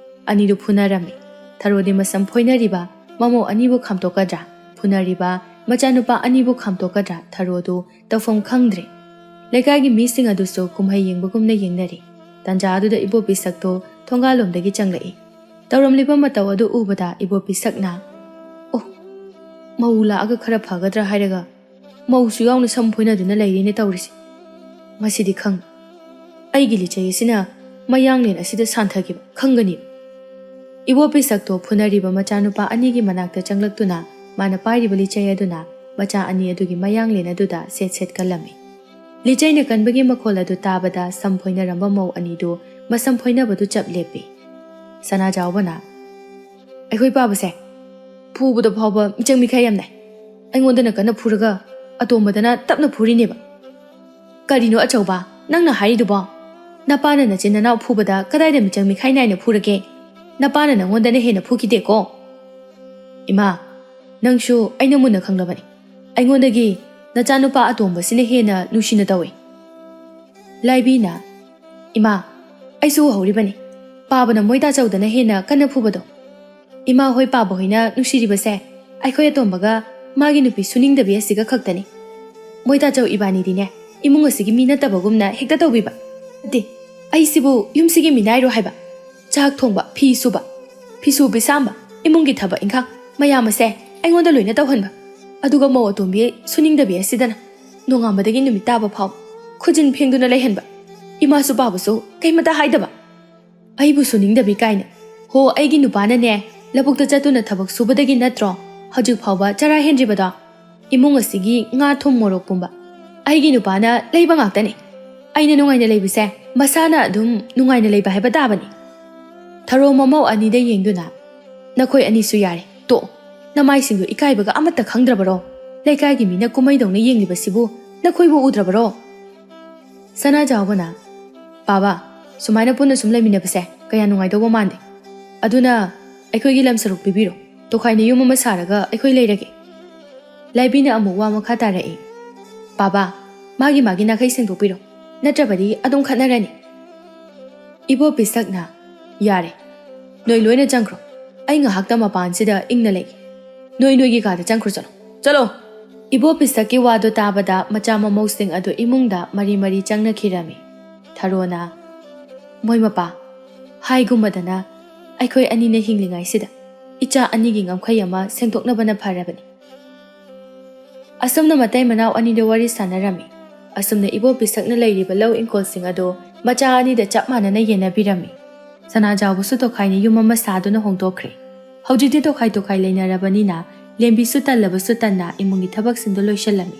ꯑꯅꯤꯗꯨ ꯐꯨꯅꯔꯝꯃꯤ꯫ ꯊꯔꯣꯗꯤ ꯃꯁꯝ ꯐꯣꯏꯅꯔꯤꯕ ꯃꯃꯧ ꯑꯅꯤꯕꯨ ꯈꯥꯝꯇꯣꯛꯀꯗ꯭ꯔꯥ, ꯐꯨꯅꯔꯤꯕ ꯃꯆꯥꯅꯨꯄꯥ ꯑꯅꯤꯕꯨ ꯈꯥꯝꯇꯣꯛꯀꯗ꯭ꯔꯥ, ꯊꯔꯣꯗꯨ ꯇꯧꯐꯝ ꯈꯪꯗ꯭ꯔꯦ꯫ ꯂꯩꯀꯥꯏꯒꯤ ꯃꯤꯁꯤꯡ ꯑꯗꯨꯁꯨ ꯀꯨꯝꯍꯩ ꯌꯦꯡꯕꯒꯨꯝꯅ ꯌꯦꯡꯅꯔꯤ꯫ ꯇꯟꯖꯥ ꯑꯗꯨꯗ ꯏꯕꯣꯄꯤ ꯁꯛꯇꯣ ꯊꯣꯡꯒꯥꯜꯂꯣꯝꯗꯒꯤ ꯆꯪꯂꯛꯏ꯫ ꯇꯧꯔꯝꯂꯤꯕ ꯃꯇꯧ ꯑꯗꯨ ꯎꯕꯗ ꯏꯕꯣꯄꯤ ꯁꯛꯅ, "ꯑꯣ, ꯃꯧ ꯂꯥꯛꯑꯒ ꯈꯔ ꯐꯒꯗ꯭ꯔꯥ ꯍꯥꯏꯔꯒ ꯃꯧꯁꯨ ꯌꯥꯎꯅ ꯁꯝ ꯐꯣꯏꯅꯗꯨꯅ ꯂꯩꯔꯤꯅꯦ ꯇꯧꯔꯤꯁꯦ꯫ ꯃꯁꯤꯗꯤ ꯈꯪ..." ꯑꯩꯒꯤ ꯂꯤꯆꯩ ꯑꯁꯤꯅ ꯃꯌꯥꯡꯂꯦꯟ ꯑꯁꯤꯗ ꯁꯥꯟꯊꯈꯤꯕ ꯈꯪꯒꯅꯤ꯫ ꯏꯕꯣ ꯄꯤꯁꯛꯇꯣ ꯐꯨꯅꯔꯤꯕ ꯃꯆꯥꯅꯨꯄꯥ ꯑꯅꯤꯒꯤ ꯃꯅꯥꯛꯇ ꯆꯪꯂꯛꯇꯨꯅ ꯃꯥꯅ ꯄꯥꯏꯔꯤꯕ ꯂꯤꯆꯩ ꯑꯗꯨꯅ ꯃꯆꯥ ꯑꯅꯤ ꯑꯗꯨꯒꯤ ꯃꯌꯥꯡꯂꯦꯟ ꯑꯗꯨꯗ ꯁꯦꯠ ꯁꯦꯠ ꯀꯜꯂꯝꯃꯤ꯫ ꯂꯤꯆꯩꯅ ꯀꯟꯕꯒꯤ ꯃꯈꯣꯜ ꯑꯗꯨ ꯇꯥꯕꯗ ꯁꯝ ꯐꯣꯏꯅꯔꯝꯕ ꯃꯧ ꯑꯅꯤꯗꯨ ꯃꯁꯝ ꯐꯣꯏꯅꯕꯗꯨ ꯆꯞ ꯂꯦꯞꯄꯤ꯫ ꯁꯅꯥꯖꯥꯎꯕꯅ, "ꯑꯩꯈꯣꯏ ꯄꯥꯕꯁꯦ ꯐꯨꯕꯗ ꯐꯥꯎꯕ ꯃꯤꯆꯪ ꯃꯤꯈꯥꯏ ꯌꯥꯝ ꯅꯥꯏ꯫ ꯑꯩꯉꯣꯟꯗꯅ ꯀꯟꯅ ꯐꯨꯔꯒ ꯑꯇꯣꯝꯕꯗꯅ ꯇꯞꯅ ꯐꯨꯔꯤꯅꯦꯕ꯫ ꯀꯔꯤꯅꯣ ꯑꯆꯧꯕ ꯅꯪꯅ ꯍꯥꯏꯔꯤꯗꯨꯕꯣ? ꯅꯄꯥꯅ ꯅꯆꯤꯟ ꯅꯅꯥꯎ ꯐꯨꯕꯗ ꯀꯗꯥꯏꯗ ꯃꯤꯆꯪ ꯃꯤꯈꯥꯏ ꯅꯥꯏꯅ ꯐꯨꯔꯒꯦ? ꯅꯄꯥꯅ ꯅꯪꯉꯣꯟꯗꯅ ꯍꯦꯟꯅ ꯐꯨꯈꯤꯗꯦꯀꯣ?" "ꯏꯃꯥ, ꯅꯪꯁꯨ ꯑꯩꯅ ꯃꯨꯟꯅ ꯈꯪꯂꯕꯅꯤ꯫ ꯑꯩꯉꯣꯟꯗꯒꯤ ꯅꯆꯥꯅꯨꯄꯥ ꯑꯇꯣꯝꯕꯁꯤꯅ ꯍꯦꯟꯅ ꯅꯨꯡꯁꯤꯅ ꯇꯧꯏ꯫" ꯂꯥꯏꯕꯤꯅ, "ꯏꯃꯥ, ꯑꯩꯁꯨ ꯎꯍꯧꯔꯤꯕꯅꯤ꯫ ꯄꯥꯕꯅ ꯃꯣꯏ ꯇꯥꯆꯧꯗꯅ ꯍꯦꯟꯅ ꯀꯟꯅ ꯐꯨꯕꯗꯣ꯫ ꯏꯃꯥ ꯍꯣꯏ ꯄꯥꯕ ꯍꯣꯏꯅ ꯅꯨꯡꯁꯤꯔꯤꯕꯁꯦ ꯑꯩꯈꯣꯏ ꯑꯇꯣꯝꯕꯒ ꯃꯥꯒꯤ ꯅꯨꯄꯤ ꯁꯨꯅꯤꯡꯗꯕꯤ ꯑꯁꯤꯒ ꯈꯛꯇꯅꯤ꯫ ꯃꯣꯏ ꯇꯥꯆꯧ ꯏꯕꯥꯅꯤꯗꯤꯅꯦ ꯏꯃꯨꯡ ꯑꯁꯤꯒꯤ ꯃꯤ ꯅꯠꯇꯕꯒꯨꯝꯅ ꯍꯦꯛꯇ ꯇꯧꯕꯤꯕ꯫ ꯅꯠꯇꯦ, ꯑꯩꯁꯤꯕꯨ ꯌꯨꯝꯁꯤꯒꯤ ꯃꯤꯅꯥꯏꯔꯣ ꯍꯥꯏꯕ? ꯆꯥꯛ ꯊꯣꯡꯕ, ꯐꯤ ꯁꯨꯕ, ꯐꯤꯁꯨ ꯐꯤꯁꯥꯝꯕ, ꯏꯃꯨꯡꯒꯤ ꯊꯕꯛ ꯏꯪꯈꯥꯡ ꯃꯌꯥꯝ ꯑꯁꯦ ꯑꯩꯉꯣꯟꯗ ꯂꯣꯏꯅ ꯇꯧꯍꯟꯕ꯫ ꯑꯗꯨꯒ ꯃꯧ ꯑꯇꯣꯝꯕꯤ ꯁꯨꯅꯤꯡꯗꯕꯤ ꯑꯁꯤꯗꯅ ꯅꯣꯡꯉꯥꯟꯕꯗꯒꯤ ꯅꯨꯃꯤꯠ ꯇꯥꯕ ꯐꯥꯎ ꯈꯨꯖꯤꯟ ꯐꯦꯡꯗꯨꯅ ꯂꯩꯍꯟꯕ꯫ ꯏꯃꯥꯁꯨ ꯄꯥꯕꯁꯨ ꯀꯩꯃꯇ ꯍꯥꯏꯗꯕ꯫ ꯑꯩꯕꯨ ꯁꯨꯅꯤꯡꯗꯕꯤ ꯀꯥꯏꯅ꯫ ꯍꯣ, ꯑꯩꯒꯤ ꯅꯨꯄꯥꯅꯅꯦ ꯂꯧꯕꯨꯛꯇ ꯆꯠꯇꯨꯅ ꯊꯕꯛ ꯁꯨꯕꯗꯒꯤ ꯅꯠꯇ꯭ꯔꯣ ꯍꯧꯖꯤꯛ ꯐꯥꯎꯕ ꯆꯔꯥ ꯍꯦꯟꯗ꯭ꯔꯤꯕꯗꯣ? ꯏꯃꯨꯡ ꯑꯁꯤꯒꯤ ꯉꯥ ꯊꯨꯝ ꯃꯣꯔꯣꯛ ꯄꯨꯝꯕ ꯑꯩꯒꯤ ꯅꯨꯄꯥꯅ ꯂꯩꯕ ꯉꯥꯛꯇꯅꯤ꯫ ꯑꯩꯅ ꯅꯨꯡꯉꯥꯏꯅ ꯂꯩꯕꯁꯦ ꯃꯁꯥꯅ ꯑꯗꯨꯝ ꯅꯨꯡꯉꯥꯏꯅ ꯂꯩꯕ ꯍꯥꯏꯕ ꯇꯥꯕꯅꯤ꯫" ꯊꯔꯣ ꯃꯃꯧ ꯑꯅꯤꯗ ꯌꯦꯡꯗꯨꯅ, "ꯅꯈꯣꯏ ꯑꯅꯤꯁꯨ ꯌꯥꯔꯦ, ꯇꯣꯛꯑꯣ꯫ ꯅꯃꯥꯏꯁꯤꯡꯗꯨ ꯏꯀꯥꯏꯕꯒ ꯑꯃꯠꯇ ꯈꯪꯗ꯭ꯔꯕꯔꯣ? ꯂꯩꯀꯥꯏꯒꯤ ꯃꯤꯅ ꯀꯨꯝꯍꯩꯗꯧꯅ ꯌꯦꯡꯂꯤꯕꯁꯤꯕꯨ ꯅꯈꯣꯏꯕꯨ ꯎꯗ꯭ꯔꯕꯔꯣ?" ꯁꯅꯥꯖꯥꯎꯕꯅ, "ꯄꯥꯕ, ꯁꯨꯃꯥꯏꯅ ꯄꯨꯟꯅ ꯁꯨꯝ ꯂꯩꯃꯤꯟꯅꯕꯁꯦ ꯀꯌꯥ ꯅꯨꯡꯉꯥꯏꯗꯧꯕ ꯃꯥꯟꯗꯦ꯫ ꯑꯗꯨꯅ ꯑꯩꯈꯣꯏꯒꯤ ꯂꯝ ꯁꯔꯨꯛ ꯄꯤꯕꯤꯔꯣ꯫ ꯇꯣꯈꯥꯏꯅ ꯌꯨꯝ ꯑꯃ ꯁꯥꯔꯒ ꯑꯩꯈꯣꯏ ꯂꯩꯔꯒꯦ꯫" ꯂꯥꯏꯕꯤꯅ ꯑꯃꯨꯛ ꯋꯥ ꯃꯈꯥ ꯇꯥꯔꯛꯏ, "ꯄꯥꯕ, ꯃꯥꯒꯤ ꯃꯥꯒꯤ ꯅꯥꯈꯩ ꯁꯦꯡꯗꯣꯛꯄꯤꯔꯣ, ꯅꯠꯇ꯭ꯔꯕꯗꯤ ꯑꯗꯨꯝ ꯈꯠꯅꯔꯅꯤ꯫" ꯏꯕꯣ ꯄꯤꯁꯛꯅ, "ꯌꯥꯔꯦ, ꯅꯣꯏ ꯂꯣꯏꯅ ꯆꯪꯈ꯭ꯔꯣ꯫ ꯑꯩ ꯉꯥꯏꯍꯥꯛꯇ ꯃꯄꯥꯟꯁꯤꯗ ꯏꯪꯅ ꯂꯩꯒꯦ꯫ ꯅꯣꯏ ꯅꯣꯏꯒꯤ ꯀꯥꯗ ꯆꯪꯈ꯭ꯔꯣ, ꯆꯠꯂꯣ, ꯆꯠꯂꯣ!" ꯏꯕꯣ ꯄꯤꯁꯛꯀꯤ ꯋꯥꯗꯨ ꯇꯥꯕꯗ ꯃꯆꯥ ꯃꯃꯧꯁꯤꯡ ꯑꯗꯨ ꯏꯃꯨꯡꯗ ꯃꯔꯤ ꯃꯔꯤ ꯆꯪꯅꯈꯤꯔꯝꯃꯤ꯫ ꯊꯔꯣꯅ, "ꯃꯣꯏ ꯃꯄꯥ, ꯍꯥꯏꯒꯨꯝꯕꯗꯅ ꯑꯩꯈꯣꯏ ꯑꯅꯤꯅ ꯍꯤꯡꯂꯤꯉꯩꯁꯤꯗ ꯏꯆꯥ ꯑꯅꯤꯒꯤ ꯉꯝꯈꯩ ꯑꯃ ꯁꯦꯡꯗꯣꯛꯅꯕꯅ ꯐꯔꯕꯅꯤ꯫" ꯑꯁꯨꯝꯅ ꯃꯇꯩ ꯃꯅꯥꯎ ꯑꯅꯤꯗꯨ ꯋꯥꯔꯤ ꯁꯥꯟꯅꯔꯝꯃꯤ꯫ ꯑꯁꯨꯝꯅ ꯏꯕꯣ ꯄꯤꯁꯛꯅ ꯂꯩꯔꯤꯕ ꯂꯧ ꯏꯪꯈꯣꯜꯁꯤꯡ ꯑꯗꯨ ꯃꯆꯥ ꯑꯅꯤꯗ ꯆꯞ ꯃꯥꯟꯅꯅ ꯌꯦꯟꯅꯕꯤꯔꯝꯃꯤ꯫ ꯁꯅꯥꯖꯥꯎꯕꯁꯨ ꯇꯣꯈꯥꯏꯅ ꯌꯨꯝ ꯑꯃ ꯁꯥꯗꯨꯅ ꯍꯣꯡꯗꯣꯛꯈ꯭ꯔꯦ꯫ ꯍꯧꯖꯤꯛꯇꯤ ꯇꯣꯈꯥꯏ ꯇꯣꯈꯥꯏ ꯂꯩꯅꯔꯕꯅꯤꯅ ꯂꯦꯝꯕꯤꯁꯨ ꯇꯜꯂꯕꯁꯨ ꯇꯟꯅ ꯏꯃꯨꯡꯒꯤ ꯊꯕꯛꯁꯤꯡꯗꯨ ꯂꯣꯏꯁꯤꯜꯂꯝꯃꯤ꯫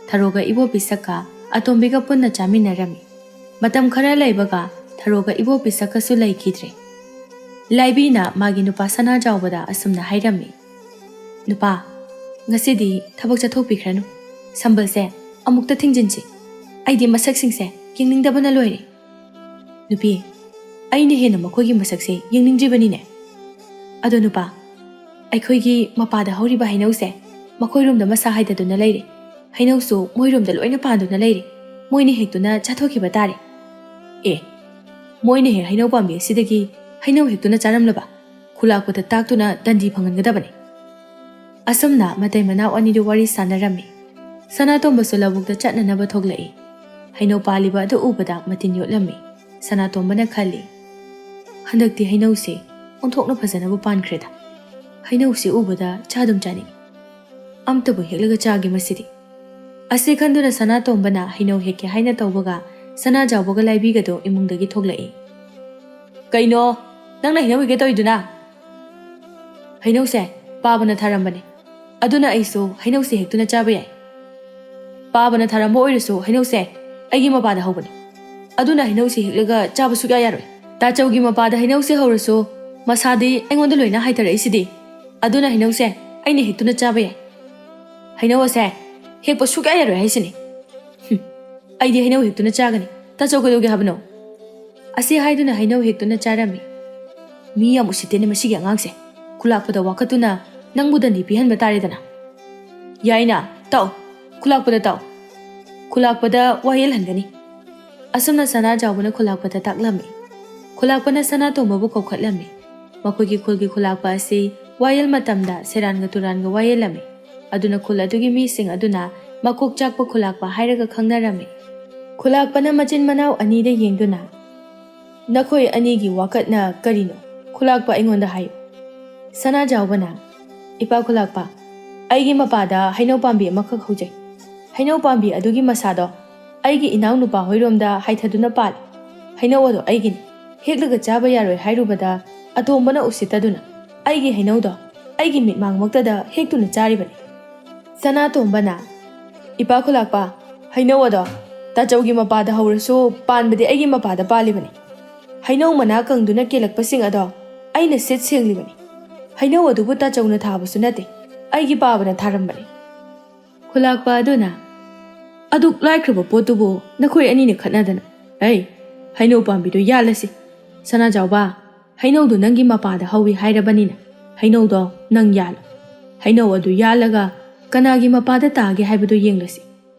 ꯊꯔꯣꯒ ꯏꯕꯣ ꯄꯤꯁꯛꯀ ꯑꯇꯣꯝꯕꯤꯒ ꯄꯨꯟꯅ ꯆꯥꯃꯤꯟꯅꯔꯝꯃꯤ꯫ ꯃꯇꯝ ꯈꯔ ꯂꯩꯕꯒ ꯊꯔꯣꯒ ꯏꯕꯣ ꯄꯤꯁꯛꯀꯁꯨ ꯂꯩꯈꯤꯗ꯭ꯔꯦ꯫ ꯂꯥꯏꯕꯤꯅ ꯃꯥꯒꯤ ꯅꯨꯄꯥ ꯁꯅꯥꯖꯥꯎꯕꯗ ꯑꯁꯨꯝꯅ ꯍꯥꯏꯔꯝꯃꯤ, "ꯅꯨꯄꯥ, ꯉꯁꯤꯗꯤ ꯊꯕꯛ ꯆꯠꯊꯣꯛꯄꯤꯈ꯭ꯔꯅꯨ꯫ ꯁꯝꯕꯜꯁꯦ ꯑꯃꯨꯛꯇ ꯊꯤꯡꯖꯤꯟꯁꯤ꯫ ꯑꯩꯗꯤ ꯃꯁꯛꯁꯤꯡꯁꯦ ꯌꯦꯡꯅꯤꯡꯗꯕꯅ ꯂꯣꯏꯔꯦ꯫ ꯅꯨꯄꯤ, ꯑꯩꯅ ꯍꯦꯟꯅ ꯃꯈꯣꯏꯒꯤ ꯃꯁꯛꯁꯦ ꯌꯦꯡꯅꯤꯡꯗ꯭ꯔꯤꯕꯅꯤꯅꯦ꯫ ꯑꯗꯣ ꯅꯨꯄꯥ, ꯑꯩꯈꯣꯏꯒꯤ ꯃꯄꯥꯗ ꯍꯧꯔꯤꯕ ꯍꯩꯅꯧꯁꯦ ꯃꯈꯣꯏꯔꯣꯝꯗ ꯃꯁꯥ ꯍꯥꯏꯗꯗꯨꯅ ꯂꯩꯔꯦ꯫ ꯍꯩꯅꯧꯁꯨ ꯃꯣꯏꯔꯣꯝꯗ ꯂꯣꯏꯅ ꯄꯥꯟꯗꯨꯅ ꯂꯩꯔꯦ꯫ ꯃꯣꯏꯅ ꯍꯦꯛꯇꯨꯅ ꯆꯥꯊꯣꯛꯈꯤꯕ ꯇꯥꯔꯦ꯫ ꯑꯦ, ꯃꯣꯏꯅ ꯍꯦꯛ ꯍꯩꯅꯧ ꯄꯥꯝꯕꯤ ꯑꯁꯤꯗꯒꯤ ꯍꯩꯅꯧ ꯍꯦꯛꯇꯨꯅ ꯆꯥꯔꯝꯂꯕ? ꯈꯨꯂꯥꯛꯄꯗ ꯇꯥꯛꯇꯨꯅ ꯗꯟꯗꯤ ꯐꯪꯍꯟꯒꯗꯕꯅꯤ꯫" ꯑꯁꯨꯝꯅ ꯃꯇꯩ ꯃꯅꯥꯎ ꯑꯅꯤꯗꯨ ꯋꯥꯔꯤ ꯁꯥꯟꯅꯔꯝꯃꯤ꯫ ꯁꯅꯥꯇꯣꯝꯕꯁꯨ ꯂꯧꯕꯨꯛꯇ ꯆꯠꯅꯅꯕ ꯊꯣꯛꯂꯛꯏ꯫ ꯍꯩꯅꯧ ꯄꯥꯜꯂꯤꯕ ꯑꯗꯨ ꯎꯕꯗ ꯃꯇꯤꯟ ꯌꯣꯠꯂꯝꯃꯤ꯫ ꯁꯅꯥꯇꯣꯝꯕꯅ ꯈꯜꯂꯤ, "ꯍꯟꯗꯛꯇꯤ ꯍꯩꯅꯧꯁꯦ ꯑꯣꯟꯊꯣꯛꯅ ꯐꯖꯅꯕꯨ ꯄꯥꯟꯈ꯭ꯔꯦꯗ꯫ ꯍꯩꯅꯧꯁꯦ ꯎꯕꯗ ꯆꯥꯗꯨꯝ ꯆꯥꯅꯤꯡꯏ꯫ ꯑꯝꯇꯕꯨ ꯍꯦꯛꯂꯒ ꯆꯥꯒꯦ ꯃꯁꯤꯗꯤ꯫" ꯑꯁꯤ ꯈꯟꯗꯨꯅ ꯁꯅꯥꯇꯣꯝꯕꯅ ꯍꯩꯅꯧ ꯍꯦꯛꯀꯦ ꯍꯥꯏꯅ ꯇꯧꯕꯒ ꯁꯅꯥꯖꯥꯎꯕꯒ ꯂꯥꯏꯕꯤꯒꯗꯨ ꯏꯃꯨꯡꯗꯒꯤ ꯊꯣꯛꯂꯛꯏ꯫ "ꯀꯩꯅꯣ, ꯅꯪꯅ ꯍꯩꯅꯧ ꯍꯦꯛꯀꯦ ꯇꯧꯔꯤꯗꯨꯅ?" "ꯍꯩꯅꯧꯁꯦ ꯄꯥꯕꯅ ꯊꯥꯔꯝꯕꯅꯦ, ꯑꯗꯨꯅ ꯑꯩꯁꯨ ꯍꯩꯅꯧꯁꯦ ꯍꯦꯛꯇꯨꯅ ꯆꯥꯕ ꯌꯥꯏ꯫" "ꯄꯥꯕꯅ ꯊꯥꯔꯝꯕ ꯑꯣꯏꯔꯁꯨ ꯍꯩꯅꯧꯁꯦ ꯑꯩꯒꯤ ꯃꯄꯥꯗ ꯍꯧꯕꯅꯦ, ꯑꯗꯨꯅ ꯍꯩꯅꯧꯁꯦ ꯍꯦꯛꯂꯒ ꯆꯥꯕ ꯁꯨꯛꯌꯥ ꯌꯥꯔꯣꯏ꯫ ꯇꯥꯆꯧꯒꯤ ꯃꯄꯥꯗ ꯍꯩꯅꯧꯁꯦ ꯍꯧꯔꯁꯨ ꯃꯁꯥꯗꯤ ꯑꯩꯉꯣꯟꯗ ꯂꯣꯏꯅ ꯍꯥꯏꯊꯔꯛꯏꯁꯤꯗꯤ, ꯑꯗꯨꯅ ꯍꯩꯅꯧꯁꯦ ꯑꯩꯅ ꯍꯦꯛꯇꯨꯅ ꯆꯥꯕ ꯌꯥꯏ꯫ ꯍꯩꯅꯧ ꯑꯁꯦ ꯍꯦꯛꯄ ꯁꯨꯛꯌꯥ ꯌꯥꯔꯣꯏ ꯍꯥꯏꯁꯤꯅꯤ꯫ ꯍꯨꯝ, ꯑꯩꯗꯤ ꯍꯩꯅꯧ ꯍꯦꯛꯇꯨꯅ ꯆꯥꯒꯅꯤ꯫ ꯇꯥꯆꯧ ꯀꯩꯗꯧꯒꯦ ꯍꯥꯏꯕꯅꯣ?" ꯑꯁꯤ ꯍꯥꯏꯗꯨꯅ ꯍꯩꯅꯧ ꯍꯦꯛꯇꯨꯅ ꯆꯥꯔꯝꯃꯤ꯫ "ꯃꯤ ꯌꯥꯝ ꯎꯁꯤꯠꯇꯦꯅꯦ ꯃꯁꯤꯒꯤ ꯑꯉꯥꯡꯁꯦ꯫ ꯈꯨꯂꯥꯛꯄꯗ ꯋꯥꯀꯠꯇꯨꯅ ꯅꯪꯕꯨ ꯗꯟꯗꯤ ꯄꯤꯍꯟꯕ ꯇꯥꯔꯦꯗꯅ꯫ ꯌꯥꯏꯅ, ꯇꯥꯛꯎ, ꯈꯨꯂꯥꯛꯄꯗ ꯇꯥꯛꯎ꯫ ꯈꯨꯂꯥꯛꯄꯗ ꯋꯥꯌꯦꯜꯍꯟꯒꯅꯤ꯫" ꯑꯁꯨꯝꯅ ꯁꯅꯥꯖꯥꯎꯕꯅ ꯈꯨꯂꯥꯛꯄꯗ ꯇꯥꯛꯂꯝꯃꯤ꯫ ꯈꯨꯂꯥꯛꯄꯅ ꯁꯅꯥꯇꯣꯝꯕꯕꯨ ꯀꯧꯈꯠꯂꯝꯃꯤ꯫ ꯃꯈꯣꯏꯒꯤ ꯈꯨꯜꯒꯤ ꯈꯨꯂꯥꯛꯄ ꯑꯁꯤ ꯋꯥꯌꯦꯜ ꯃꯇꯝꯗ ꯁꯦꯔꯥꯟꯒ ꯇꯨꯔꯥꯟꯒ ꯋꯥꯌꯦꯜꯂꯝꯃꯤ꯫ ꯑꯗꯨꯅ ꯈꯨꯜ ꯑꯗꯨꯒꯤ ꯃꯤꯁꯤꯡ ꯑꯗꯨꯅ ꯃꯀꯣꯛ ꯆꯥꯛꯄ ꯈꯨꯂꯥꯛꯄ ꯍꯥꯏꯔꯒ ꯈꯪꯅꯔꯝꯃꯤ꯫ ꯈꯨꯂꯥꯛꯄꯅ ꯃꯆꯤꯟ ꯃꯅꯥꯎ ꯑꯅꯤꯗ ꯌꯦꯡꯗꯨꯅ, "ꯅꯈꯣꯏ ꯑꯅꯤꯒꯤ ꯋꯥꯀꯠꯅ ꯀꯔꯤꯅꯣ? ꯈꯨꯂꯥꯛꯄ ꯑꯩꯉꯣꯟꯗ ꯍꯥꯏꯌꯨ꯫" ꯁꯅꯥꯖꯥꯎꯕꯅ, "ꯏꯄꯥ ꯈꯨꯂꯥꯛꯄ, ꯑꯩꯒꯤ ꯃꯄꯥꯗ ꯍꯩꯅꯧ ꯄꯥꯝꯕꯤ ꯑꯃꯈꯛ ꯍꯧꯖꯩ꯫ ꯍꯩꯅꯧ ꯄꯥꯝꯕꯤ ꯑꯗꯨꯒꯤ ꯃꯁꯥꯗꯣ ꯑꯩꯒꯤ ꯏꯅꯥꯎꯅꯨꯄꯥ ꯍꯣꯏꯔꯣꯝꯗ ꯍꯥꯏꯊꯗꯨꯅ ꯄꯥꯜꯂꯤ꯫ "ꯍꯩꯅꯧ ꯑꯗꯣ ꯑꯩꯒꯤꯅꯤ, ꯍꯦꯛꯂꯒ ꯆꯥꯕ ꯌꯥꯔꯣꯏ" ꯍꯥꯏꯔꯨꯕꯗ, ꯑꯇꯣꯝꯕꯅ ꯎꯁꯤꯠꯇꯗꯨꯅ ꯑꯩꯒꯤ ꯍꯩꯅꯧꯗꯣ ꯑꯩꯒꯤ ꯃꯤꯠꯃꯥꯡꯃꯛꯇꯗ ꯍꯦꯛꯇꯨꯅ ꯆꯥꯔꯤꯕꯅꯤ꯫ ꯁꯅꯥꯇꯣꯝꯕꯅ, "ꯏꯄꯥ ꯈꯨꯂꯥꯛꯄ, ꯍꯩꯅꯧ ꯑꯗꯣ ꯇꯥꯆꯧꯒꯤ ꯃꯄꯥꯗ ꯍꯧꯔꯁꯨ, ꯄꯥꯟꯕꯗꯤ ꯑꯩꯒꯤ ꯃꯄꯥꯗ ꯄꯥꯜꯂꯤꯕꯅꯤ꯫ ꯍꯩꯅꯧ ꯃꯅꯥ ꯀꯪꯗꯨꯅ ꯀꯦꯜꯂꯛꯄꯁꯤꯡ ꯑꯗꯣ ꯑꯩꯅ ꯁꯤꯠ ꯁꯦꯡꯂꯤꯕꯅꯤ꯫ ꯍꯩꯅꯧ ꯑꯗꯨꯕꯨ ꯇꯥꯆꯧꯅ ꯊꯥꯕꯁꯨ ꯅꯠꯇꯦ, ꯑꯩꯒꯤ ꯄꯥꯕꯅ ꯊꯥꯔꯝꯕꯅꯤ"꯫ ꯈꯨꯂꯥꯛꯄ ꯑꯗꯨꯅ, "ꯑꯗꯨꯛ ꯂꯥꯏꯈ꯭ꯔꯕ ꯄꯣꯠꯇꯨꯕꯨ ꯅꯈꯣꯏ ꯑꯅꯤꯅ ꯈꯠꯅꯗꯅ, ꯍꯩ, ꯍꯩꯅꯧ ꯄꯥꯝꯕꯤꯗꯨ ꯌꯥꯜꯂꯁꯤ꯫ ꯁꯅꯥꯖꯥꯎꯕ, ꯍꯩꯅꯧꯗꯨ ꯅꯪꯒꯤ ꯃꯄꯥꯗ ꯍꯧꯏ ꯍꯥꯏꯔꯕꯅꯤꯅ, ꯍꯩꯅꯧꯗꯣ ꯅꯪ ꯌꯥꯜꯂꯨ꯫ ꯍꯩꯅꯧ ꯑꯗꯨ ꯌꯥꯜꯂꯒ ꯀꯅꯥꯒꯤ ꯃꯄꯥꯗ ꯇꯥꯒꯦ ꯍꯥꯏꯕꯗꯨ ꯌꯦꯡꯂꯁꯤ꯫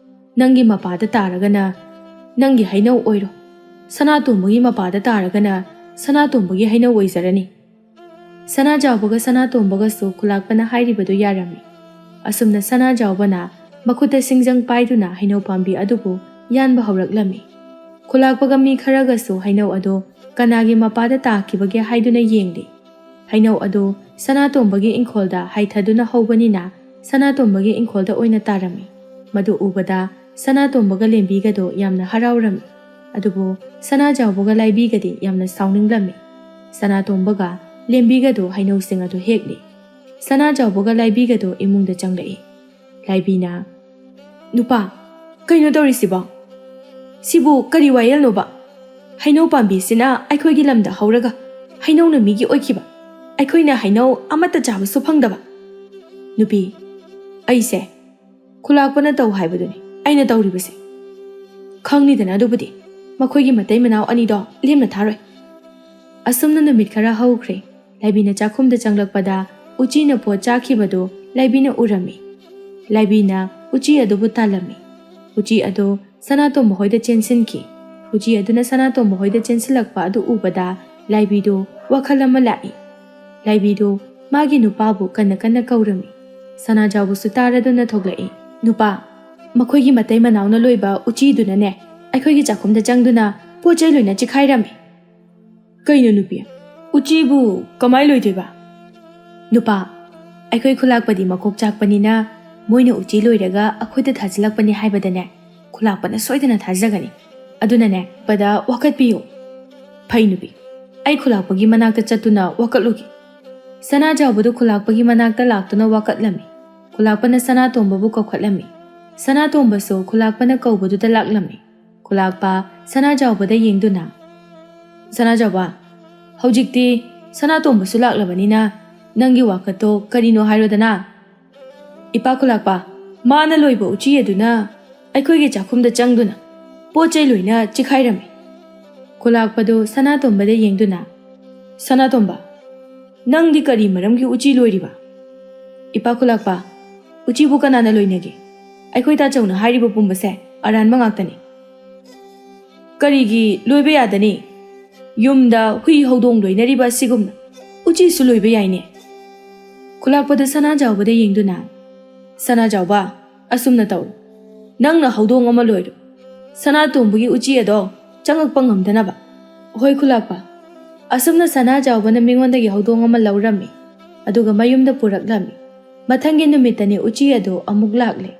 ꯅꯪꯒꯤ ꯃꯄꯥꯗ ꯇꯥꯔꯒꯅ ꯅꯪꯒꯤ ꯍꯩꯅꯧ ꯑꯣꯏꯔꯣ, ꯁꯅꯥꯇꯣꯝꯕꯒꯤ ꯃꯄꯥꯗ ꯇꯥꯔꯒꯅ ꯁꯅꯥꯇꯣꯝꯕꯒꯤ ꯍꯩꯅꯧ ꯑꯣꯏꯖꯔꯅꯤ"꯫ ꯁꯅꯥꯖꯥꯎꯕꯒ ꯁꯅꯥꯇꯣꯝꯕꯒꯁꯨ ꯈꯨꯂꯥꯛꯄꯅ ꯍꯥꯏꯔꯤꯕꯗꯨ ꯌꯥꯔꯝꯃꯤ꯫ ꯑꯁꯨꯝꯅ ꯁꯅꯥꯖꯥꯎꯕꯅ ꯃꯈꯨꯠꯇ ꯁꯤꯡꯖꯪ ꯄꯥꯏꯗꯨꯅ ꯍꯩꯅꯧ ꯄꯥꯝꯕꯤ ꯑꯗꯨꯕꯨ ꯌꯥꯟꯕ ꯍꯧꯔꯛꯂꯝꯃꯤ꯫ ꯈꯨꯂꯥꯛꯄꯒ ꯃꯤ ꯈꯔꯒꯁꯨ ꯍꯩꯅꯧ ꯑꯗꯨ ꯀꯅꯥꯒꯤ ꯃꯄꯥꯗ ꯇꯥꯈꯤꯕꯒꯦ ꯍꯥꯏꯗꯨꯅ ꯌꯦꯡꯂꯤ꯫ ꯍꯩꯅꯧ ꯑꯗꯨ ꯁꯅꯥꯇꯣꯝꯕꯒꯤ ꯏꯪꯈꯣꯜꯗ ꯍꯥꯏꯊꯗꯨꯅ ꯍꯧꯕꯅꯤꯅ, ꯁꯅꯥꯇꯣꯝꯕꯒꯤ ꯏꯪꯈꯣꯜꯗ ꯑꯣꯏꯅ ꯇꯥꯔꯝꯃꯤ꯫ ꯃꯗꯨ ꯎꯕꯗ ꯁꯅꯥꯇꯣꯝꯕꯒ ꯂꯦꯝꯕꯤꯒꯗꯣ ꯌꯥꯝꯅ ꯍꯔꯥꯎꯔꯝꯃꯤ꯫ ꯑꯗꯨꯕꯨ ꯁꯅꯥꯖꯥꯎꯕꯒ ꯂꯥꯏꯕꯤꯒꯗꯤ ꯌꯥꯝꯅ ꯁꯥꯎꯅꯤꯡꯂꯝꯃꯤ꯫ ꯁꯅꯥꯇꯣꯝꯕꯒ ꯂꯦꯝꯕꯤꯒꯗꯣ ꯍꯩꯅꯧꯁꯤꯡ ꯑꯗꯨ ꯍꯦꯛꯂꯤ꯫ ꯁꯅꯥꯖꯥꯎꯕꯒ ꯂꯥꯏꯕꯤꯒꯗꯣ ꯏꯃꯨꯡꯗ ꯆꯪꯂꯛꯏ꯫ ꯂꯥꯏꯕꯤꯅ, "ꯅꯨꯄꯥ, ꯀꯩꯅꯣ ꯇꯧꯔꯤꯁꯤꯕꯣ? ꯁꯤꯕꯨ ꯀꯔꯤ ꯋꯥꯌꯦꯜꯅꯣꯕ? ꯍꯩꯅꯧ ꯄꯥꯝꯕꯤꯁꯤꯅ ꯑꯩꯈꯣꯏꯒꯤ ꯂꯝꯗ ꯍꯧꯔꯒ ꯍꯩꯅꯧꯅ ꯃꯤꯒꯤ ꯑꯣꯏꯈꯤꯕ, ꯑꯩꯈꯣꯏꯅ ꯍꯩꯅꯧ ꯑꯃꯠꯇ ꯆꯥꯕꯁꯨ ꯐꯪꯗꯕ"꯫ "ꯅꯨꯄꯤ, ꯑꯩꯁꯦ ꯈꯨꯂꯥꯛꯄꯅ ꯇꯧ ꯍꯥꯏꯕꯗꯨꯅꯤ ꯑꯩꯅ ꯇꯧꯔꯤꯕꯁꯦ꯫ ꯈꯪꯅꯤꯗꯅ ꯑꯗꯨꯕꯨꯗꯤ, ꯃꯈꯣꯏꯒꯤ ꯃꯇꯩ ꯃꯅꯥꯎ ꯑꯅꯤꯗꯣ ꯂꯦꯝꯅ ꯊꯥꯔꯣꯏ"꯫ ꯑꯁꯨꯝꯅ ꯅꯨꯃꯤꯠ ꯈꯔ ꯍꯧꯈ꯭ꯔꯦ꯫ ꯂꯥꯏꯕꯤꯅ ꯆꯥꯛꯈꯨꯝꯗ ꯆꯪꯂꯛꯄꯗ ꯎꯆꯤꯅ ꯄꯣꯠ ꯆꯥꯈꯤꯕꯗꯨ ꯂꯥꯏꯕꯤꯅ ꯎꯔꯝꯃꯤ꯫ ꯂꯥꯏꯕꯤꯅ ꯎꯆꯤ ꯑꯗꯨꯕꯨ ꯇꯥꯜꯂꯝꯃꯤ꯫ ꯎꯆꯤ ꯑꯗꯨ ꯁꯅꯥꯇꯣꯝꯕ ꯍꯣꯏꯗ ꯆꯦꯟꯁꯤꯟꯈꯤ꯫ ꯎꯆꯤ ꯑꯗꯨꯅ ꯁꯅꯥꯇꯣꯝꯕ ꯍꯣꯏꯗ ꯆꯦꯟꯁꯤꯜꯂꯛꯄ ꯑꯗꯨ ꯎꯕꯗ ꯂꯥꯏꯕꯤꯗꯨ ꯋꯥꯈꯜ ꯑꯃ ꯂꯥꯛꯏ꯫ ꯂꯥꯏꯕꯤꯗꯨ ꯃꯥꯒꯤ ꯅꯨꯄꯥꯕꯨ ꯀꯟꯅ ꯀꯟꯅ ꯀꯧꯔꯝꯃꯤ꯫ ꯁꯅꯥꯖꯥꯎꯕꯁꯨ ꯇꯥꯔꯗꯨꯅ ꯊꯣꯛꯂꯛꯏ꯫ "ꯅꯨꯄꯥ, ꯃꯈꯣꯏꯒꯤ ꯃꯇꯩ ꯃꯅꯥꯎꯅ ꯂꯣꯏꯕ ꯎꯆꯤꯗꯨꯅꯅꯦ, ꯑꯩꯈꯣꯏꯒꯤ ꯆꯥꯛꯈꯨꯝꯗ ꯆꯪꯗꯨꯅ ꯄꯣꯠ ꯆꯩ ꯂꯣꯏꯅ ꯆꯤꯈꯥꯏꯔꯝꯃꯤ"꯫ "ꯀꯩꯅꯣ ꯅꯨꯄꯤ, ꯎꯆꯤꯕꯨ ꯀꯃꯥꯏ ꯂꯣꯏꯗꯣꯏꯕ?" "ꯅꯨꯄꯥ, ꯑꯩꯈꯣꯏ ꯈꯨꯂꯥꯛꯄꯗꯤ ꯃꯀꯣꯛ ꯆꯥꯛꯄꯅꯤꯅ, ꯃꯣꯏꯅ ꯎꯆꯤ ꯂꯣꯏꯔꯒ ꯑꯩꯈꯣꯏꯗ ꯊꯥꯖꯤꯜꯂꯛꯄꯅꯤ ꯍꯥꯏꯕꯗꯅꯦ, ꯈꯨꯂꯥꯛꯄꯅ ꯁꯣꯏꯗꯅ ꯊꯥꯖꯒꯅꯤ"꯫ ꯑꯗꯨꯅꯅꯦ, ꯄꯗ ꯋꯥꯀꯠꯄꯤꯌꯨ꯫ ꯐꯩ ꯅꯨꯄꯤ, ꯑꯩ ꯈꯨꯂꯥꯛꯄꯒꯤ ꯃꯅꯥꯛꯇ ꯆꯠꯇꯨꯅ ꯋꯥꯀꯠꯂꯨꯒꯦ꯫ ꯁꯅꯥꯖꯥꯎꯕꯗꯨ ꯈꯨꯂꯥꯛꯄꯒꯤ ꯃꯅꯥꯛꯇ ꯂꯥꯛꯇꯨꯅ ꯋꯥꯀꯠꯂꯝꯃꯤ꯫ ꯈꯨꯂꯥꯛꯄꯅ ꯁꯅꯥꯇꯣꯝꯕꯕꯨ ꯀꯧꯈꯠꯂꯝꯃꯤ꯫ ꯁꯅꯥꯇꯣꯝꯕꯁꯨ ꯈꯨꯂꯥꯛꯄꯅ ꯀꯧꯕꯗꯨꯗ ꯂꯥꯛꯂꯝꯃꯤ꯫ ꯈꯨꯂꯥꯛꯄ ꯁꯅꯥꯖꯥꯎꯕꯗ ꯌꯦꯡꯗꯨꯅ, "ꯁꯅꯥꯖꯥꯎꯕ, ꯍꯧꯖꯤꯛꯇꯤ ꯁꯅꯥꯇꯣꯝꯕꯁꯨ ꯂꯥꯛꯂꯕꯅꯤꯅ ꯅꯪꯒꯤ ꯋꯥꯀꯠꯇꯣ ꯀꯔꯤꯅꯣ ꯍꯥꯏꯔꯣꯗꯅ?" "ꯏꯄꯥ ꯈꯨꯂꯥꯛꯄ, ꯃꯥꯅ ꯂꯣꯏꯕ ꯎꯆꯤ ꯑꯗꯨꯅ ꯑꯩꯈꯣꯏꯒꯤ ꯆꯥꯛꯈꯨꯝꯗ ꯆꯪꯗꯨꯅ ꯄꯣꯠ ꯆꯩ ꯂꯣꯏꯅ ꯆꯤꯈꯥꯏꯔꯝꯃꯤ꯫" ꯈꯨꯂꯥꯛꯄꯗꯨ ꯁꯅꯥꯇꯣꯝꯕꯗ ꯌꯦꯡꯗꯨꯅ, "ꯁꯅꯥꯇꯣꯝꯕ, ꯅꯪꯗꯤ ꯀꯔꯤ ꯃꯔꯝꯒꯤ ꯎꯆꯤ ꯂꯣꯏꯔꯤꯕ?" "ꯏꯄꯥ ꯈꯨꯂꯥꯛꯄ, ꯎꯆꯤꯕꯨ ꯀꯅꯥꯅ ꯂꯣꯏꯅꯒꯦ? ꯑꯩꯈꯣꯏ ꯇꯥꯆꯧꯅ ꯍꯥꯏꯔꯤꯕ ꯄꯨꯝꯕꯁꯦ ꯑꯔꯥꯟꯕ ꯉꯥꯛꯇꯅꯤ꯫" "ꯀꯔꯤꯒꯤ ꯂꯣꯏꯕ ꯌꯥꯗꯅꯤ? ꯌꯨꯝꯗ ꯍꯨꯏ ꯍꯧꯗꯣꯡ ꯂꯣꯏꯅꯔꯤꯕ ꯑꯁꯤꯒꯨꯝꯅ ꯎꯆꯤꯁꯨ ꯂꯣꯏꯕ ꯌꯥꯏꯅꯦ꯫" ꯈꯨꯂꯥꯛꯄꯗꯨ ꯁꯅꯥꯖꯥꯎꯕꯗ ꯌꯦꯡꯗꯨꯅ, "ꯁꯅꯥꯖꯥꯎꯕ, ꯑꯁꯨꯝꯅ ꯇꯧꯔꯣ꯫ ꯅꯪꯅ ꯍꯧꯗꯣꯡ ꯑꯃ ꯂꯣꯏꯔꯣ꯫ ꯁꯅꯥꯇꯣꯝꯕꯒꯤ ꯎꯆꯤ ꯑꯗꯣ ꯆꯪꯉꯛꯄ ꯉꯝꯗꯅꯕ꯫" "ꯍꯣꯏ ꯈꯨꯂꯥꯛꯄ꯫" ꯑꯁꯨꯝꯅ ꯁꯅꯥꯖꯥꯎꯕꯅ ꯃꯤꯉꯣꯟꯗꯒꯤ ꯍꯧꯗꯣꯡ ꯑꯃ ꯂꯧꯔꯝꯃꯤ, ꯑꯗꯨꯒ ꯃꯌꯨꯝꯗ ꯄꯨꯔꯛꯂꯝꯃꯤ꯫ ꯃꯊꯪꯒꯤ ꯅꯨꯃꯤꯠꯇꯅꯤ ꯎꯆꯤ ꯑꯗꯨ ꯑꯃꯨꯛ ꯂꯥꯛꯂꯦ꯫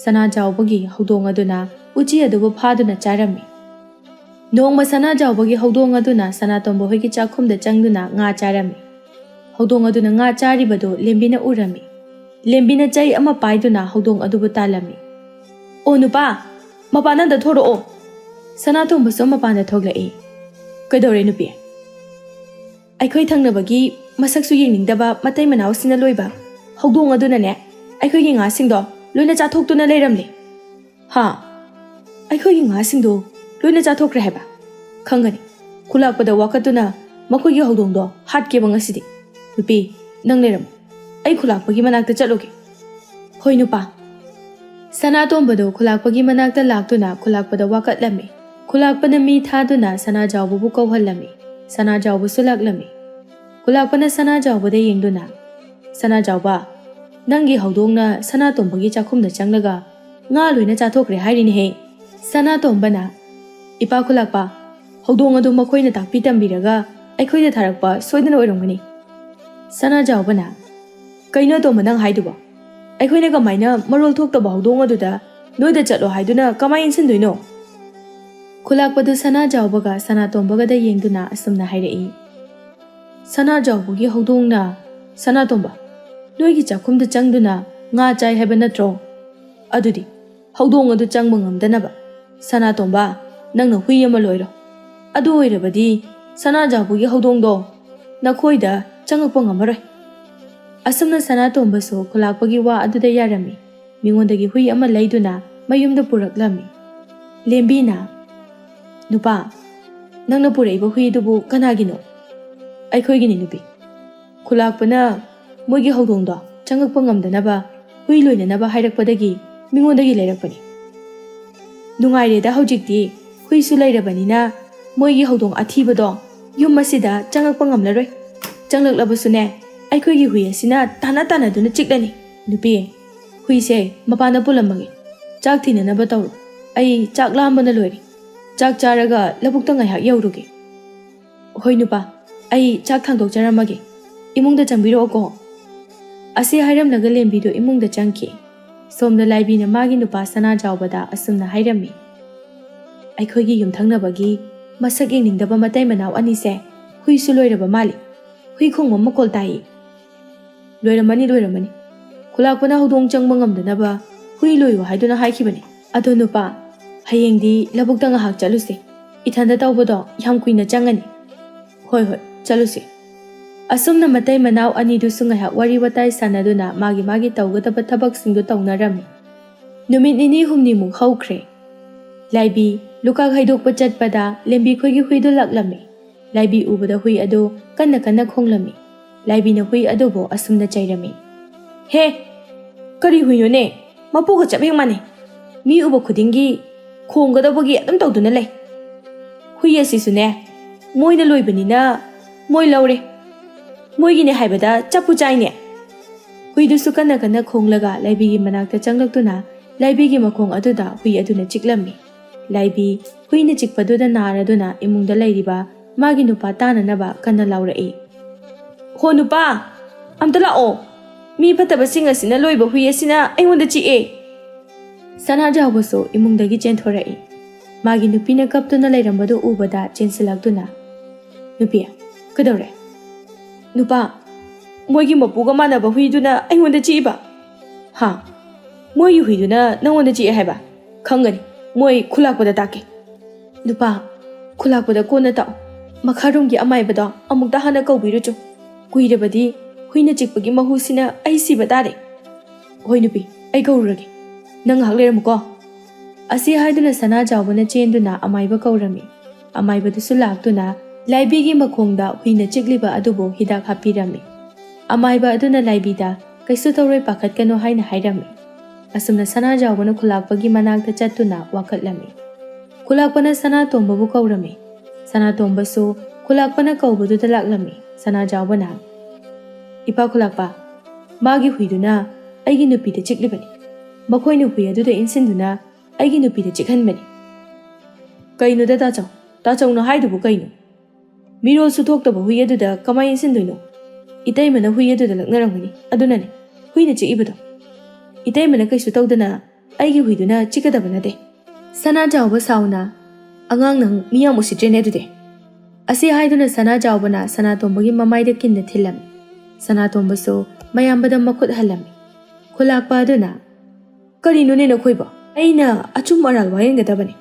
ꯁꯅꯥꯖꯥꯎꯕꯒꯤ ꯍꯧꯗꯣꯡ ꯑꯗꯨꯅ ꯎꯆꯤ ꯑꯗꯨꯕꯨ ꯐꯥꯗꯨꯅ ꯆꯥꯔꯝꯃꯤ꯫ ꯅꯣꯡꯃ ꯁꯅꯥꯖꯥꯎꯕꯒꯤ ꯍꯧꯗꯣꯡ ꯑꯗꯨꯅ ꯁꯅꯥꯇꯣꯝꯕ ꯍꯣꯏꯒꯤ ꯆꯥꯛꯈꯨꯝꯗ ꯆꯪꯗꯨꯅ ꯉꯥ ꯆꯥꯔꯝꯃꯤ꯫ ꯍꯧꯗꯣꯡ ꯑꯗꯨꯅ ꯉꯥ ꯆꯥꯔꯤꯕꯗꯨ ꯂꯦꯝꯕꯤꯅ ꯎꯔꯝꯃꯤ꯫ ꯂꯦꯝꯕꯤꯅ ꯆꯩ ꯑꯃ ꯄꯥꯏꯗꯨꯅ ꯍꯧꯗꯣꯡ ꯑꯗꯨꯕꯨ ꯇꯥꯜꯂꯝꯃꯤ꯫ "ꯑꯣ ꯅꯨꯄꯥ, ꯃꯄꯥꯟꯗ ꯑꯝꯇ ꯊꯣꯔꯛꯑꯣ꯫" ꯁꯅꯥꯇꯣꯝꯕꯁꯨ ꯃꯄꯥꯟꯗ ꯊꯣꯛꯂꯛꯏ꯫ "ꯀꯩꯗꯧꯔꯦ ꯅꯨꯄꯤ?" "ꯑꯩꯈꯣꯏ ꯊꯪꯅꯕꯒꯤ ꯃꯁꯛꯁꯨ ꯌꯦꯡꯅꯤꯡꯗꯕ ꯃꯇꯩ ꯃꯅꯥꯎꯁꯤꯡꯅ ꯂꯣꯏꯕ ꯍꯧꯗꯣꯡ ꯑꯗꯨꯅꯅꯦ, ꯑꯩꯈꯣꯏꯒꯤ ꯉꯥꯁꯤꯡꯗꯣ ꯂꯣꯏꯅ ꯆꯥꯊꯣꯛꯇꯨꯅ ꯂꯩꯔꯝꯂꯦ꯫" "ꯍꯥ? ꯑꯩꯈꯣꯏꯒꯤ ꯉꯥꯁꯤꯡꯗꯣ ꯂꯣꯏꯅ ꯆꯥꯊꯣꯛꯈ꯭ꯔꯦ ꯍꯥꯏꯕ? ꯈꯪꯒꯅꯤ, ꯈꯨꯂꯥꯛꯄꯗ ꯋꯥꯀꯠꯇꯨꯅ ꯃꯈꯣꯏꯒꯤ ꯍꯧꯗꯣꯡꯗꯣ ꯍꯥꯠꯀꯦꯕ ꯉꯁꯤꯗꯤ꯫ ꯅꯨꯄꯤ, ꯅꯪ ꯂꯩꯔꯝꯃꯨ, ꯑꯩ ꯈꯨꯂꯥꯛꯄꯒꯤ ꯃꯅꯥꯛꯇ ꯆꯠꯂꯨꯒꯦ꯫" "ꯍꯣꯏ ꯅꯨꯄꯥ꯫" ꯁꯅꯥꯇꯣꯝꯕꯗꯣ ꯈꯨꯂꯥꯛꯄꯒꯤ ꯃꯅꯥꯛꯇ ꯂꯥꯛꯇꯨꯅ ꯈꯨꯂꯥꯛꯄꯗ ꯋꯥꯀꯠꯂꯝꯃꯤ꯫ ꯈꯨꯂꯥꯛꯄꯅ ꯃꯤ ꯊꯥꯗꯨꯅ ꯁꯅꯥꯖꯥꯎꯕꯕꯨ ꯀꯧꯍꯜꯂꯝꯃꯤ꯫ ꯁꯅꯥꯖꯥꯎꯕꯁꯨ ꯂꯥꯛꯂꯝꯃꯤ꯫ ꯈꯨꯂꯥꯛꯄꯅ ꯁꯅꯥꯖꯥꯎꯕꯗ ꯌꯦꯡꯗꯨꯅ, "ꯁꯅꯥꯖꯥꯎꯕ, ꯅꯪꯒꯤ ꯍꯧꯗꯣꯡꯅ ꯁꯅꯥꯇꯣꯝꯕꯒꯤ ꯆꯥꯛꯈꯨꯝꯗ ꯆꯪꯂꯒ ꯉꯥ ꯂꯣꯏꯅ ꯆꯥꯊꯣꯛꯈ꯭ꯔꯦ ꯍꯥꯏꯔꯤꯅꯦꯍꯦ꯫" ꯁꯅꯥꯇꯣꯝꯕꯅ, "ꯏꯄꯥ ꯈꯨꯂꯥꯛꯄ, ꯍꯧꯗꯣꯡ ꯑꯗꯨ ꯃꯈꯣꯏꯅ ꯇꯥꯛꯄꯤ ꯇꯝꯕꯤꯔꯒ ꯑꯩꯈꯣꯏꯗ ꯊꯥꯔꯛꯄ ꯁꯣꯏꯗꯅ ꯑꯣꯏꯔꯝꯒꯅꯤ꯫" ꯁꯅꯥꯖꯥꯎꯕꯅ, "ꯀꯩꯅꯣ ꯑꯇꯣꯝꯕ ꯅꯪ ꯍꯥꯏꯗꯨꯕꯣ? ꯑꯩꯈꯣꯏꯅ ꯀꯃꯥꯏꯅ ꯃꯔꯣꯜ ꯊꯣꯛꯇꯕ ꯍꯧꯗꯣꯡ ꯑꯗꯨꯗ ꯅꯣꯏꯗ ꯆꯠꯂꯣ ꯍꯥꯏꯗꯨꯅ ꯀꯃꯥꯏ ꯏꯟꯁꯤꯟꯗꯣꯏꯅꯣ?" ꯈꯨꯂꯥꯛꯄꯗꯨ ꯁꯅꯥꯖꯥꯎꯕꯒ ꯁꯅꯥꯇꯣꯝꯕꯒꯗ ꯌꯦꯡꯗꯨꯅ ꯑꯁꯨꯝꯅ ꯍꯥꯏꯔꯛꯏ, "ꯁꯅꯥꯖꯥꯎꯕꯒꯤ ꯍꯧꯗꯣꯡꯅ, ꯁꯅꯥꯇꯣꯝꯕ, ꯅꯣꯏꯒꯤ ꯆꯥꯛꯈꯨꯝꯗ ꯆꯪꯗꯨꯅ ꯉꯥ ꯆꯥꯏ ꯍꯥꯏꯕ ꯅꯠꯇ꯭ꯔꯣ? ꯑꯗꯨꯗꯤ ꯍꯧꯗꯣꯡ ꯑꯗꯨ ꯆꯪꯕ ꯉꯝꯗꯅꯕ, ꯁꯅꯥꯇꯣꯝꯕ, ꯅꯪꯅ ꯍꯨꯏ ꯑꯃ ꯂꯣꯏꯔꯣ꯫ ꯑꯗꯨ ꯑꯣꯏꯔꯕꯗꯤ ꯁꯅꯥꯖꯥꯎꯕꯒꯤ ꯍꯧꯗꯣꯡꯗꯣ ꯅꯈꯣꯏꯗ ꯆꯪꯉꯛꯄ ꯉꯝꯃꯔꯣꯏ꯫" ꯑꯁꯨꯝꯅ ꯁꯅꯥꯇꯣꯝꯕꯁꯨ ꯈꯨꯂꯥꯛꯄꯒꯤ ꯋꯥ ꯑꯗꯨꯗ ꯌꯥꯔꯝꯃꯤ꯫ ꯃꯤꯉꯣꯟꯗꯒꯤ ꯍꯨꯏ ꯑꯃ ꯂꯩꯗꯨꯅ ꯃꯌꯨꯝꯗ ꯄꯨꯔꯛꯂꯝꯃꯤ꯫ ꯂꯦꯝꯕꯤꯅ, "ꯅꯨꯄꯥ, ꯅꯪꯅ ꯄꯨꯔꯛꯏꯕ ꯍꯨꯏꯗꯨꯕꯨ ꯀꯅꯥꯒꯤꯅꯣ?" "ꯑꯩꯈꯣꯏꯒꯤꯅꯤ, ꯅꯨꯄꯤ꯫ ꯈꯨꯂꯥꯛꯄꯅ ꯃꯣꯏꯒꯤ ꯍꯧꯗꯣꯡꯗꯣ ꯆꯪꯉꯛꯄ ꯉꯝꯗꯅꯕ ꯍꯨꯏ ꯂꯣꯏꯅꯅꯕ ꯍꯥꯏꯔꯛꯄꯗꯒꯤ ꯃꯤꯉꯣꯟꯗꯒꯤ ꯂꯩꯔꯛꯄꯅꯤ꯫ ꯅꯨꯡꯉꯥꯏꯔꯦꯗ, ꯍꯧꯖꯤꯛꯇꯤ ꯍꯨꯏꯁꯨ ꯂꯩꯔꯕꯅꯤꯅ ꯃꯣꯏꯒꯤ ꯍꯧꯗꯣꯡ ꯑꯊꯤꯕꯗꯣ ꯌꯨꯝ ꯑꯁꯤꯗ ꯆꯪꯉꯛꯄ ꯉꯝꯂꯔꯣꯏ꯫ ꯆꯪꯂꯛꯂꯕꯁꯨꯅꯦ, ꯑꯩꯈꯣꯏꯒꯤ ꯍꯨꯏ ꯑꯁꯤꯅ ꯇꯥꯟꯅ ꯇꯥꯟꯅꯗꯨꯅ ꯆꯤꯛꯂꯅꯤ꯫ ꯅꯨꯄꯤ, ꯍꯨꯏꯁꯦ ꯃꯄꯥꯟꯗ ꯄꯨꯜꯂꯝꯃꯒꯦ꯫ ꯆꯥꯛ ꯊꯤꯅꯅꯕ ꯇꯧꯔꯣ꯫ ꯑꯩ ꯆꯥꯛ ꯂꯥꯝꯕꯅ ꯂꯣꯏꯔꯦ꯫ ꯆꯥꯛ ꯆꯥꯔꯒ ꯂꯧꯕꯨꯛꯇ ꯉꯥꯏꯍꯥꯛ ꯌꯧꯔꯨꯒꯦ꯫" "ꯍꯣꯏ ꯅꯨꯄꯥ, ꯑꯩ ꯆꯥꯛ ꯊꯥꯡꯗꯣꯛꯆꯔꯝꯃꯒꯦ꯫ ꯏꯃꯨꯡꯗ ꯆꯪꯕꯤꯔꯛꯑꯣꯀꯣ꯫" ꯑꯁꯤ ꯍꯥꯏꯔꯝꯂꯒ ꯂꯦꯝꯕꯤꯗꯨ ꯏꯃꯨꯡꯗ ꯆꯪꯈꯤ꯫ ꯁꯣꯝꯗ ꯂꯥꯏꯕꯤꯅ ꯃꯥꯒꯤ ꯅꯨꯄꯥ ꯁꯅꯥꯖꯥꯎꯕꯗ ꯑꯁꯨꯝꯅ ꯍꯥꯏꯔꯝꯃꯤ, "ꯑꯩꯈꯣꯏꯒꯤ ꯌꯨꯝꯊꯪꯅꯕꯒꯤ ꯃꯁꯛ ꯌꯦꯡꯅꯤꯡꯗꯕ ꯃꯇꯩ ꯃꯅꯥꯎ ꯑꯅꯤꯁꯦ ꯍꯨꯏꯁꯨ ꯂꯣꯏꯔꯕ ꯃꯥꯜꯂꯤ꯫ ꯍꯨꯏ ꯈꯣꯡꯕ ꯃꯈꯣꯜ ꯇꯥꯏ꯫" "ꯂꯣꯏꯔꯝꯃꯅꯤ, ꯂꯣꯏꯔꯝꯃꯅꯤ꯫ ꯈꯨꯂꯥꯛꯄꯅ ꯍꯧꯗꯣꯡ ꯆꯪꯕ ꯉꯝꯗꯅꯕ ꯍꯨꯏ ꯂꯣꯏꯌꯨ ꯍꯥꯏꯗꯨꯅ ꯍꯥꯏꯈꯤꯕꯅꯤ꯫ ꯑꯗꯣ ꯅꯨꯄꯥ, ꯍꯌꯦꯡꯗꯤ ꯂꯧꯕꯨꯛꯇ ꯉꯥꯏꯍꯥꯛ ꯆꯠꯂꯨꯁꯦ꯫ ꯏꯊꯟꯗ ꯇꯧꯕꯗꯣ ꯌꯥꯝ ꯀꯨꯏꯅ ꯆꯪꯒꯅꯤ꯫" "ꯍꯣꯏ, ꯍꯣꯏ, ꯆꯠꯂꯨꯁꯤ꯫" ꯑꯁꯨꯝꯅ ꯃꯇꯩ ꯃꯅꯥꯎ ꯑꯅꯤꯗꯨꯁꯨ ꯉꯥꯏꯍꯥꯛ ꯋꯥꯔꯤ ꯋꯥꯇꯥꯏ ꯁꯥꯟꯅꯗꯨꯅ ꯃꯥꯒꯤ ꯃꯥꯒꯤ ꯇꯧꯒꯗꯕ ꯊꯕꯛꯁꯤꯡꯗꯨ ꯇꯧꯅꯔꯝꯃꯤ꯫ ꯅꯨꯃꯤꯠ ꯅꯤꯅꯤ ꯍꯨꯝꯅꯤꯃꯨꯛ ꯍꯧꯈ꯭ꯔꯦ꯫ ꯂꯥꯏꯕꯤ ꯂꯨꯀꯥꯛ ꯍꯩꯗꯣꯛꯄ ꯆꯠꯄꯗ ꯂꯦꯝꯕꯤ ꯈꯣꯏꯒꯤ ꯍꯨꯏꯗꯨ ꯂꯥꯛꯂꯝꯃꯤ꯫ ꯂꯥꯏꯕꯤ ꯎꯕꯗ ꯍꯨꯏ ꯑꯗꯨ ꯀꯟꯅ ꯀꯟꯅ ꯈꯣꯡꯂꯝꯃꯤ꯫ ꯂꯥꯏꯕꯤꯅ ꯍꯨꯏ ꯑꯗꯨꯕꯨ ꯑꯁꯨꯝꯅ ꯆꯩꯔꯝꯃꯤ, "ꯍꯦ, ꯀꯔꯤ ꯍꯨꯏꯅꯣꯅꯦ? ꯃꯄꯨꯒ ꯆꯞ ꯍꯦꯛ ꯃꯥꯟꯅꯩ꯫ ꯃꯤ ꯎꯕ ꯈꯨꯗꯤꯡꯒꯤ ꯈꯣꯡꯒꯗꯧꯕꯒꯤ ꯑꯗꯨꯝ ꯇꯧꯗꯨꯅ ꯂꯩ꯫ ꯍꯨꯏ ꯑꯁꯤꯁꯨꯅꯦ, ꯃꯣꯏꯅ ꯂꯣꯏꯕꯅꯤꯅ ꯃꯣꯏ ꯂꯧꯔꯦ꯫ ꯃꯣꯏꯒꯤꯅꯦ ꯍꯥꯏꯕꯗ ꯆꯞꯄꯨ ꯆꯥꯏꯅꯦ꯫" ꯍꯨꯏꯗꯨꯁꯨ ꯀꯟꯅ ꯀꯟꯅ ꯈꯣꯡꯂꯒ ꯂꯥꯏꯕꯤꯒꯤ ꯃꯅꯥꯛꯇ ꯆꯪꯂꯛꯇꯨꯅ ꯂꯥꯏꯕꯤꯒꯤ ꯃꯈꯣꯡ ꯑꯗꯨꯗ ꯍꯨꯏ ꯑꯗꯨꯅ ꯆꯤꯛꯂꯝꯃꯤ꯫ ꯂꯥꯏꯕꯤ ꯍꯨꯏꯅ ꯆꯤꯛꯄꯗꯨꯗ ꯅꯥꯔꯗꯨꯅ ꯏꯃꯨꯡꯗ ꯂꯩꯔꯤꯕ ꯃꯥꯒꯤ ꯅꯨꯄꯥ ꯇꯥꯅꯅꯕ ꯀꯟꯅ ꯂꯥꯎꯔꯛꯏ, "ꯍꯣ ꯅꯨꯄꯥ, ꯑꯝꯇ ꯂꯥꯛꯑꯣ꯫ ꯃꯤ ꯐꯠꯇꯕꯁꯤꯡ ꯑꯁꯤꯅ ꯂꯣꯏꯕ ꯍꯨꯏ ꯑꯁꯤꯅ ꯑꯩꯉꯣꯟꯗ ꯆꯤꯛꯑꯦ꯫" ꯁꯅꯥꯖꯥꯎꯕꯁꯨ ꯏꯃꯨꯡꯗꯒꯤ ꯆꯦꯟꯊꯣꯔꯛꯏ꯫ ꯃꯥꯒꯤ ꯅꯨꯄꯤꯅ ꯀꯞꯇꯨꯅ ꯂꯩꯔꯝꯕꯗꯨ ꯎꯕꯗ ꯆꯦꯟꯁꯤꯜꯂꯛꯇꯨꯅ, "ꯅꯨꯄꯤ, ꯀꯩꯗꯧꯔꯦ?" "ꯅꯨꯄꯥ, ꯃꯣꯏꯒꯤ ꯃꯄꯨꯒ ꯃꯥꯟꯅꯕ ꯍꯨꯏꯗꯨꯅ ꯑꯩꯉꯣꯟꯗ ꯆꯤꯛꯏꯕ꯫" "ꯍꯥ? ꯃꯣꯏꯒꯤ ꯍꯨꯏꯗꯨꯅ ꯅꯪꯉꯣꯟꯗ ꯆꯤꯛꯑꯦ ꯍꯥꯏꯕ? ꯈꯪꯒꯅꯤ, ꯃꯣꯏ ꯈꯨꯂꯥꯛꯄꯗ ꯇꯥꯛꯀꯦ꯫" "ꯅꯨꯄꯥ, ꯈꯨꯂꯥꯛꯄꯗ ꯀꯣꯟꯅ ꯇꯥꯛꯑꯣ꯫ ꯃꯈꯥꯔꯣꯝꯒꯤ ꯑꯃꯥꯏꯕꯗꯣ ꯑꯃꯨꯛꯇ ꯍꯥꯟꯅ ꯀꯧꯕꯤꯔꯨꯆꯣ꯫ ꯀꯨꯏꯔꯕꯗꯤ ꯍꯨꯏꯅ ꯆꯤꯛꯄꯒꯤ ꯃꯍꯨꯁꯤꯅ ꯑꯩ ꯁꯤꯕ ꯇꯥꯔꯦ꯫" "ꯍꯣꯏ ꯅꯨꯄꯤ, ꯑꯩ ꯀꯧꯔꯨꯔꯒꯦ꯫ ꯅꯪ ꯉꯥꯏꯍꯥꯛ ꯂꯩꯔꯝꯃꯨꯀꯣ꯫" ꯑꯁꯤ ꯍꯥꯏꯗꯨꯅ ꯁꯅꯥꯖꯥꯎꯕꯅ ꯆꯦꯟꯗꯨꯅ ꯑꯃꯥꯏꯕ ꯀꯧꯔꯝꯃꯤ꯫ ꯑꯃꯥꯏꯕꯗꯨꯁꯨ ꯂꯥꯛꯇꯨꯅ ꯂꯥꯏꯕꯤꯒꯤ ꯃꯈꯣꯡꯗ ꯍꯨꯏꯅ ꯆꯤꯛꯂꯤꯕ ꯑꯗꯨꯕꯨ ꯍꯤꯗꯥꯛ ꯍꯥꯞꯄꯤꯔꯝꯃꯤ꯫ ꯑꯃꯥꯏꯕ ꯑꯗꯨꯅ ꯂꯥꯏꯕꯤꯗ "ꯀꯩꯁꯨ ꯇꯧꯔꯣꯏ, ꯄꯥꯈꯠꯀꯅꯨ" ꯍꯥꯏꯅ ꯍꯥꯏꯔꯝꯃꯤ꯫ ꯑꯁꯨꯝꯅ ꯁꯅꯥꯖꯥꯎꯕꯅ ꯈꯨꯂꯥꯛꯄꯒꯤ ꯃꯅꯥꯛꯇ ꯆꯠꯇꯨꯅ ꯋꯥꯀꯠꯂꯝꯃꯤ꯫ ꯈꯨꯂꯥꯛꯄꯅ ꯁꯅꯥꯇꯣꯝꯕꯕꯨ ꯀꯧꯔꯝꯃꯤ꯫ ꯁꯅꯥꯇꯣꯝꯕꯁꯨ ꯈꯨꯂꯥꯛꯄꯅ ꯀꯧꯕꯗꯨꯗ ꯂꯥꯛꯂꯝꯃꯤ꯫ ꯁꯅꯥꯖꯥꯎꯕꯅ, "ꯏꯄꯥ ꯈꯨꯂꯥꯛꯄ, ꯃꯥꯒꯤ ꯍꯨꯏꯗꯨꯅ ꯑꯩꯒꯤ ꯅꯨꯄꯤꯗ ꯆꯤꯛꯂꯤꯕꯅꯤ꯫ ꯃꯈꯣꯏꯅ ꯍꯨꯏ ꯑꯗꯨꯗ ꯏꯟꯁꯤꯟꯗꯨꯅ ꯑꯩꯒꯤ ꯅꯨꯄꯤꯗ ꯆꯤꯛꯍꯟꯕꯅꯤ꯫" "ꯀꯩꯅꯣꯗ ꯇꯥꯆꯧ, ꯇꯥꯆꯧꯅ ꯍꯥꯏꯗꯨꯕꯨ ꯀꯩꯅꯣ? ꯃꯤꯔꯣꯜꯁꯨ ꯊꯣꯛꯇꯕ ꯍꯨꯏ ꯑꯗꯨꯗ ꯀꯃꯥꯏ ꯏꯟꯁꯤꯟꯗꯣꯏꯅꯣ? ꯏꯇꯩꯃꯅ ꯍꯨꯏ ꯑꯗꯨꯗ ꯂꯛꯅꯔꯝꯒꯅꯤ, ꯑꯗꯨꯅꯅꯦ ꯍꯨꯏꯅ ꯆꯤꯛꯏꯕꯗꯣ꯫ ꯏꯇꯩꯃꯅ ꯀꯩꯁꯨ ꯇꯧꯗꯅ ꯑꯩꯒꯤ ꯍꯨꯏꯗꯨꯅ ꯆꯤꯛꯀꯗꯕ ꯅꯠꯇꯦ꯫" ꯁꯅꯥꯖꯥꯎꯕ ꯁꯥꯎꯅ, "ꯑꯉꯥꯡ, ꯅꯪ ꯃꯤ ꯌꯥꯝ ꯎꯁꯤꯠꯇ꯭ꯔꯦꯅꯦ ꯑꯗꯨꯗꯤ꯫" ꯑꯁꯤ ꯍꯥꯏꯗꯨꯅ ꯁꯅꯥꯖꯥꯎꯕꯅ ꯁꯅꯥꯇꯣꯝꯕꯒꯤ ꯃꯃꯥꯏꯗ ꯀꯤꯟꯅ ꯊꯤꯜꯂꯝꯃꯤ꯫ ꯁꯅꯥꯇꯣꯝꯕꯁꯨ ꯃꯌꯥꯝꯕꯗ ꯃꯈꯨꯠ ꯍꯜꯂꯝꯃꯤ꯫ ꯈꯨꯂꯥꯛꯄ ꯑꯗꯨꯅ, "ꯀꯔꯤꯅꯣꯅꯦ ꯅꯈꯣꯏꯕꯣ? ꯑꯩꯅ ꯑꯆꯨꯝ ꯑꯔꯥꯜ ꯋꯥꯌꯦꯟꯒꯗꯕꯅꯤ꯫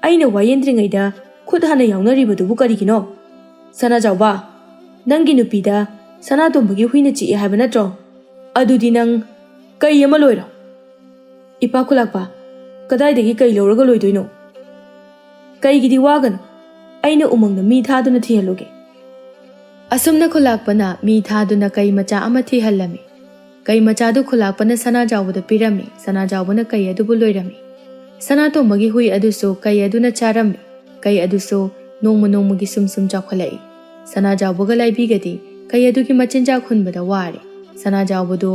ꯑꯩꯅ ꯋꯥꯌꯦꯟꯗ꯭ꯔꯤꯉꯩꯗ ꯈꯨꯠ ꯍꯥꯟꯅ ꯌꯥꯎꯅꯔꯤꯕꯗꯨꯕꯨ ꯀꯔꯤꯒꯤꯅꯣ? ꯁꯅꯥꯖꯥꯎꯕ, ꯅꯪꯒꯤ ꯅꯨꯄꯤꯗ ꯁꯅꯥꯇꯣꯝꯕꯒꯤ ꯍꯨꯏꯅ ꯆꯤꯛꯑꯦ ꯍꯥꯏꯕ ꯅꯠꯇ꯭ꯔꯣ? ꯑꯗꯨꯗꯤ ꯅꯪ ꯀꯩ ꯑꯃ ꯂꯣꯏꯔꯣ꯫" "ꯏꯄꯥ ꯈꯨꯂꯥꯛꯄ, ꯀꯗꯥꯏꯗꯒꯤ ꯀꯩ ꯂꯧꯔꯒ ꯂꯣꯏꯗꯣꯏꯅꯣ? ꯀꯩꯒꯤꯗꯤ ꯋꯥꯒꯅꯨ, ꯑꯩꯅ ꯎꯃꯪꯗ ꯃꯤ ꯊꯥꯗꯨꯅ ꯊꯤꯍꯜꯂꯨꯒꯦ꯫" ꯑꯁꯨꯝꯅ ꯈꯨꯂꯥꯛꯄꯅ ꯃꯤ ꯊꯥꯗꯨꯅ ꯀꯩ ꯃꯆꯥ ꯑꯃ ꯊꯤꯍꯜꯂꯝꯃꯤ꯫ ꯀꯩ ꯃꯆꯥꯗꯨ ꯈꯨꯂꯥꯛꯄꯅ ꯁꯅꯥꯖꯥꯎꯕꯗ ꯄꯤꯔꯝꯃꯤ꯫ ꯁꯅꯥꯖꯥꯎꯕꯅ ꯀꯩ ꯑꯗꯨꯕꯨ ꯂꯣꯏꯔꯝꯃꯤ꯫ ꯁꯅꯥꯇꯣꯝꯕꯒꯤ ꯍꯨꯏ ꯑꯗꯨꯁꯨ ꯀꯩ ꯑꯗꯨꯅ ꯆꯥꯔꯝꯃꯤ꯫ ꯀꯩ ꯑꯗꯨꯁꯨ ꯅꯣꯡꯃ ꯅꯣꯡꯃꯒꯤ ꯁꯨꯝ ꯁꯨꯝ ꯆꯥꯎꯈꯠꯂꯛꯏ꯫ ꯁꯅꯥꯖꯥꯎꯕꯒ ꯂꯥꯏꯕꯤꯒꯗꯤ ꯀꯩ ꯑꯗꯨꯒꯤ ꯃꯆꯤꯟꯖꯥꯛ ꯍꯨꯟꯕꯗ ꯋꯥꯔꯦ꯫ ꯁꯅꯥꯖꯥꯎꯕꯗꯨ